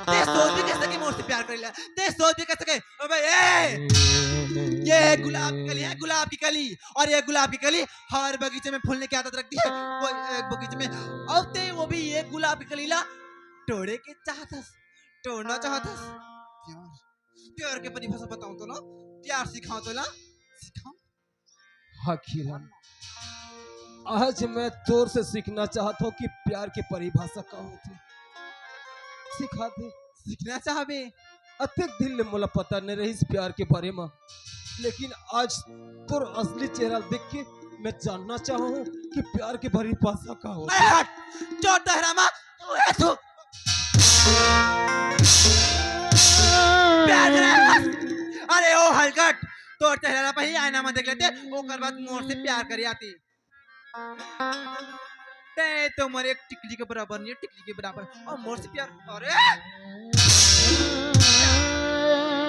ते सोच भी कैसे कि मोर से प्यार कर ले, ते सोच भी कैसे कि, अबे ए, ये गुलाब की कली है, गुलाब की कली, और ये गुलाब की कली हर बगीचे में फूलने की आदत रखती है। वो एक बगीचे में, और ते वो भी ये गुलाब की कली ला टोड़े के चाहतस, टोड़ना चाहतस। प्यार, प्यार के परिभाषा बताऊं तो ना, प्यार सिखाऊं तो ना, सिखाऊं। हाँ किरण, आज मैं तोर से सीखना चाहत हूँ कि प्यार के परिभाषा का होथे। सिखा दे। सीखना चाहबे? अतेक दिन ले मोला पता नहीं रहिस प्यार के बारे में, लेकिन आज तोर असली चेहरा देख के मैं जानना चाहूँ कि प्यार के परिभाषा का होथे। अरे हट, चोर दहरामा, तू है तू। प्यार करे। अरे ओ हलकट, तोर चेहरा ला पहले आईना में देख लेते, ओकर बाद मोर से प्यार करे आती। ते तो मोर एक टिकली के बराबर नहीं है, टिकली के बराबर। और मोर से प्यार, अरे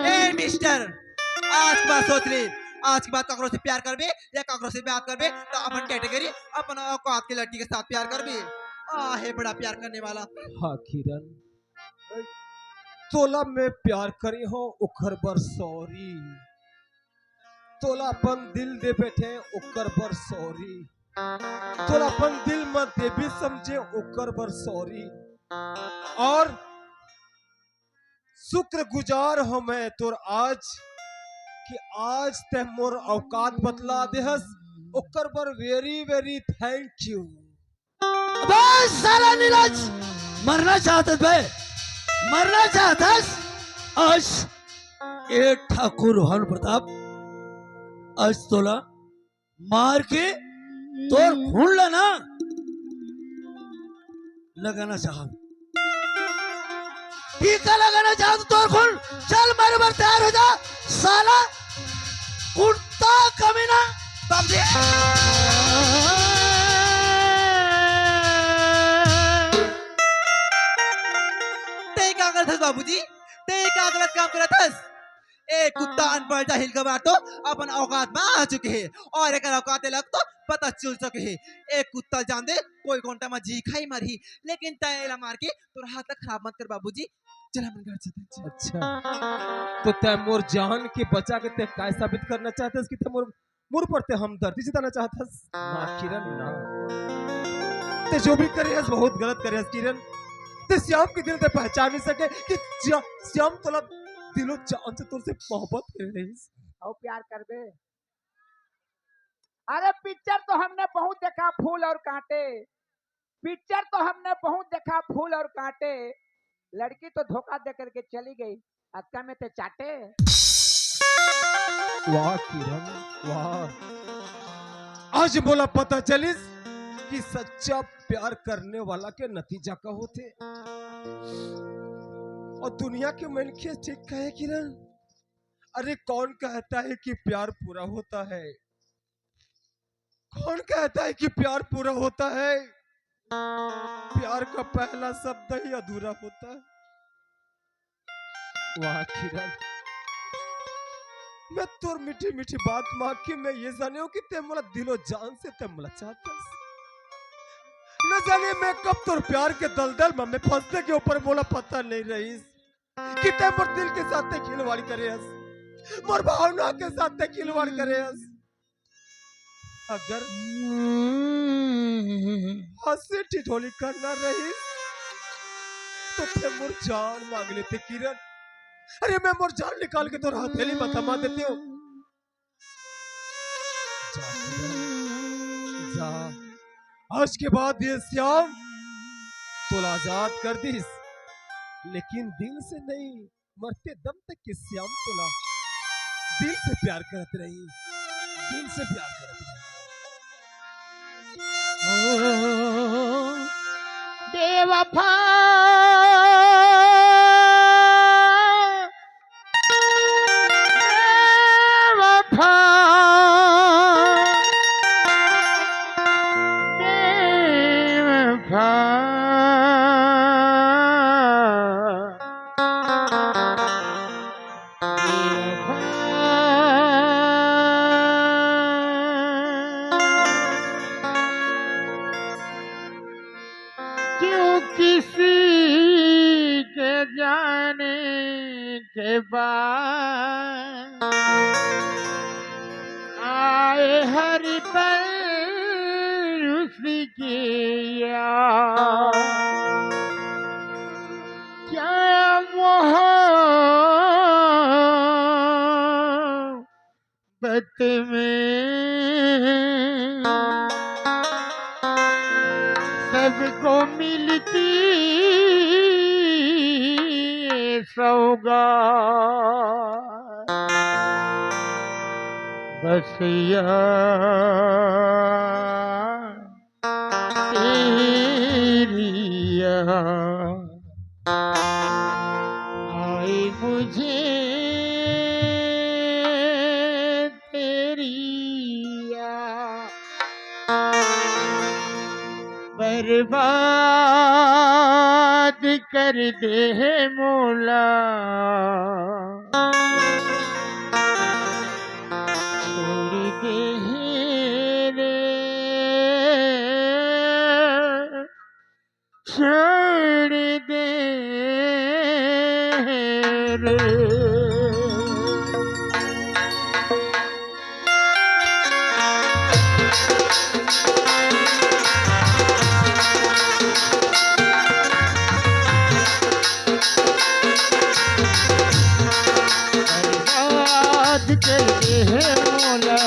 ए मिस्टर, आज के बाद सोच ले, आज के बाद काकरो से प्यार करबे या काकरो से बात करबे तो अपन कैटेगरी, अपन औकात के लड़की के साथ प्यार करबे। आ है बड़ा प्यार करने वाला। हाँ किरण, तोला मैं प्यार करे हो ओकर बर सॉरी। तोला अपन दिल दे बैठे ओकर बर सॉरी। तोला अपन दिल में देवी समझे ओकर बर सॉरी। और शुक्रगुजार हो मैं तोर आज कि आज ते मोर औकात बतला देहस, ओकर बर very very thank you। अबे साला नीरज, मरना चाहत हस बे, मरना चाहत हस। आज ए ठाकुर भानु प्रताप, आज तोला मार के तोर खून ला ना लगाना चाहत। टीका लगाना चाहत तोर खून, चल मारे बर तैयार हो जा साला कुत्ता कमीना। बाबूजी। ते का करत हस बाबूजी? ते का गलत काम करत हस? ए कुत्ता अनपढ़ जाहिल गवार तो अपन औकात में आ चुके हे और एकर औकात लग तो पता चल चुके हे। ए कुत्ता जान दे कोई घंटा में जी खाई मरही, लेकिन तै एला मार के तोर हाथ ला खराब मत कर बाबूजी। चल हमन घर चलते हैं, चल। अच्छा, तो तै मोर जान के बचा के तै काय साबित करना चाहत हस कि तै मोर, मोर पर तै हमदर्दी जताना चाहत हस? ना किरण, ना। तै जो भी करे हस बहुत गलत करे हस किरण। तै श्याम के दिल तै पहचान नहीं सके कि श्या-, श्याम तोला दिलो जान से तोर से मोहब्बत करे रहिस। अउ प्यार करबे? अरे पिक्चर तो हमने बहुत देखा, फूल और कांटे। पिक्चर तो हमने बहुत देखा, फूल और कांटे। लड़की तो धोखा दे करके चली गई, अतका में ते चाटे। वाह किरण, वाह। आज मोला पता चलिस कि सच्चा प्यार करने वाला के नतीजा का होथे। और दुनिया के मनखे ठीक कहे किरण, अरे कौन कहता है कि प्यार पूरा होता है? कौन कहता है कि प्यार पूरा होता है? प्यार का पहला शब्द ही अधूरा होता है। वाह किरण, मैं तोर मीठी मीठी बात मांग के मैं ये जाने हूँ कि ते मोला दिलो जान से ते मोला चाहत हस। न जाने मैं कब तोर प्यार के दलदल में मैं फंसने के ऊपर मोला पता नहीं रहिस कि ते मोर दिल के साथ ते खिलवाड़ करे हस, मोर भावना के साथ ते खिलवाड़ करे हस। अगर हंसी ठिठोली करना रहिस तो ते मोर जान मांग लेते किरण। अरे मैं मोर जान निकाल के तोर हथेली में थमा देते हूँ। जा किरण, जा। आज के बाद ये श्याम तोला आजाद कर दिस, लेकिन दिल से नहीं। मरते दम तक के श्याम तोला दिल से प्यार करत रही, दिल से प्यार करत रही। ओ बेवफा, बेवफा, बेवफा। क्यों किसी के जाने के बाद आए हर पल उसकी याद। क्या मोहब्बत में सबको मिलती सौगात, बस यार तेरी याद आए मुझे, तेरी याद बर्बाद कर दे है मौला, छोड़ दे है रे, छोड़ दे है रे। बर्बाद कर दे है मौला,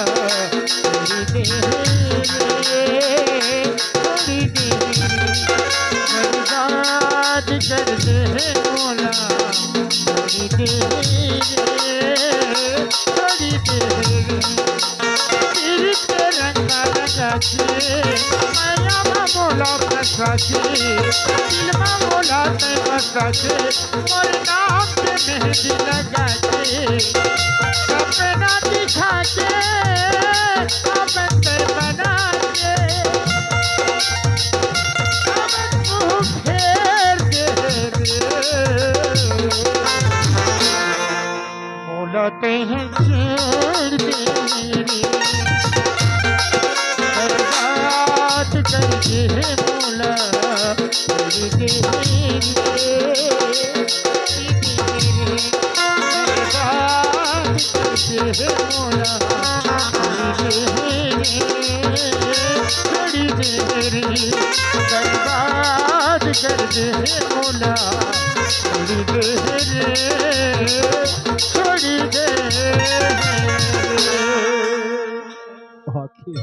छोड़ दे है रे, छोड़ दे है रे। बर्बाद कर दे है मौला, छोड़ दे है रे, छोड़ दे है रे। पीर के रंगा रंगा के, माया मा मोला फंसा के, दिल मा मोला तै बसा के, मोर नाम के मेहंदी लगा के, सपना दिखा के, अपन तै बना के, अब मुंह फेर दे रे। मोला तैं छोड़ दे रे, बर्बाद कर दे मोला, छोड़ दे रे, बर्बाद कर दे मोला, छोड़ दे रे, छोड़ दे रे, बर्बाद कर दे मोला, छोड़ दे रे। छोड़ दे। वाकई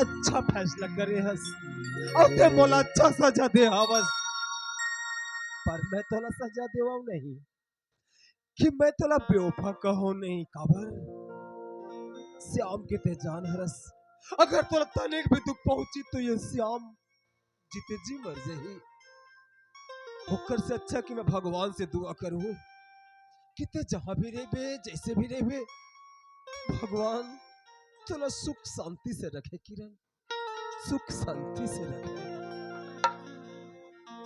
अच्छा फैसला करे हस, अउ तैं मोला अच्छा सजा दे हवस, पर मैं तोला सजा देवंव नहीं कि मैं तोला बेवफा कहंव नहीं। काबर? श्याम के तैं जान हरस, अगर तोला तनिक भी दुख पहुंची तो ये श्याम जीते जी मर जाही। ओकर से अच्छा कि मैं भगवान से दुआ करूं कि तैं जहां भी रहिबे, जइसे भी रहिबे, भगवान तोला सुख शांति से रखे किरण, सुख शांति से रखे।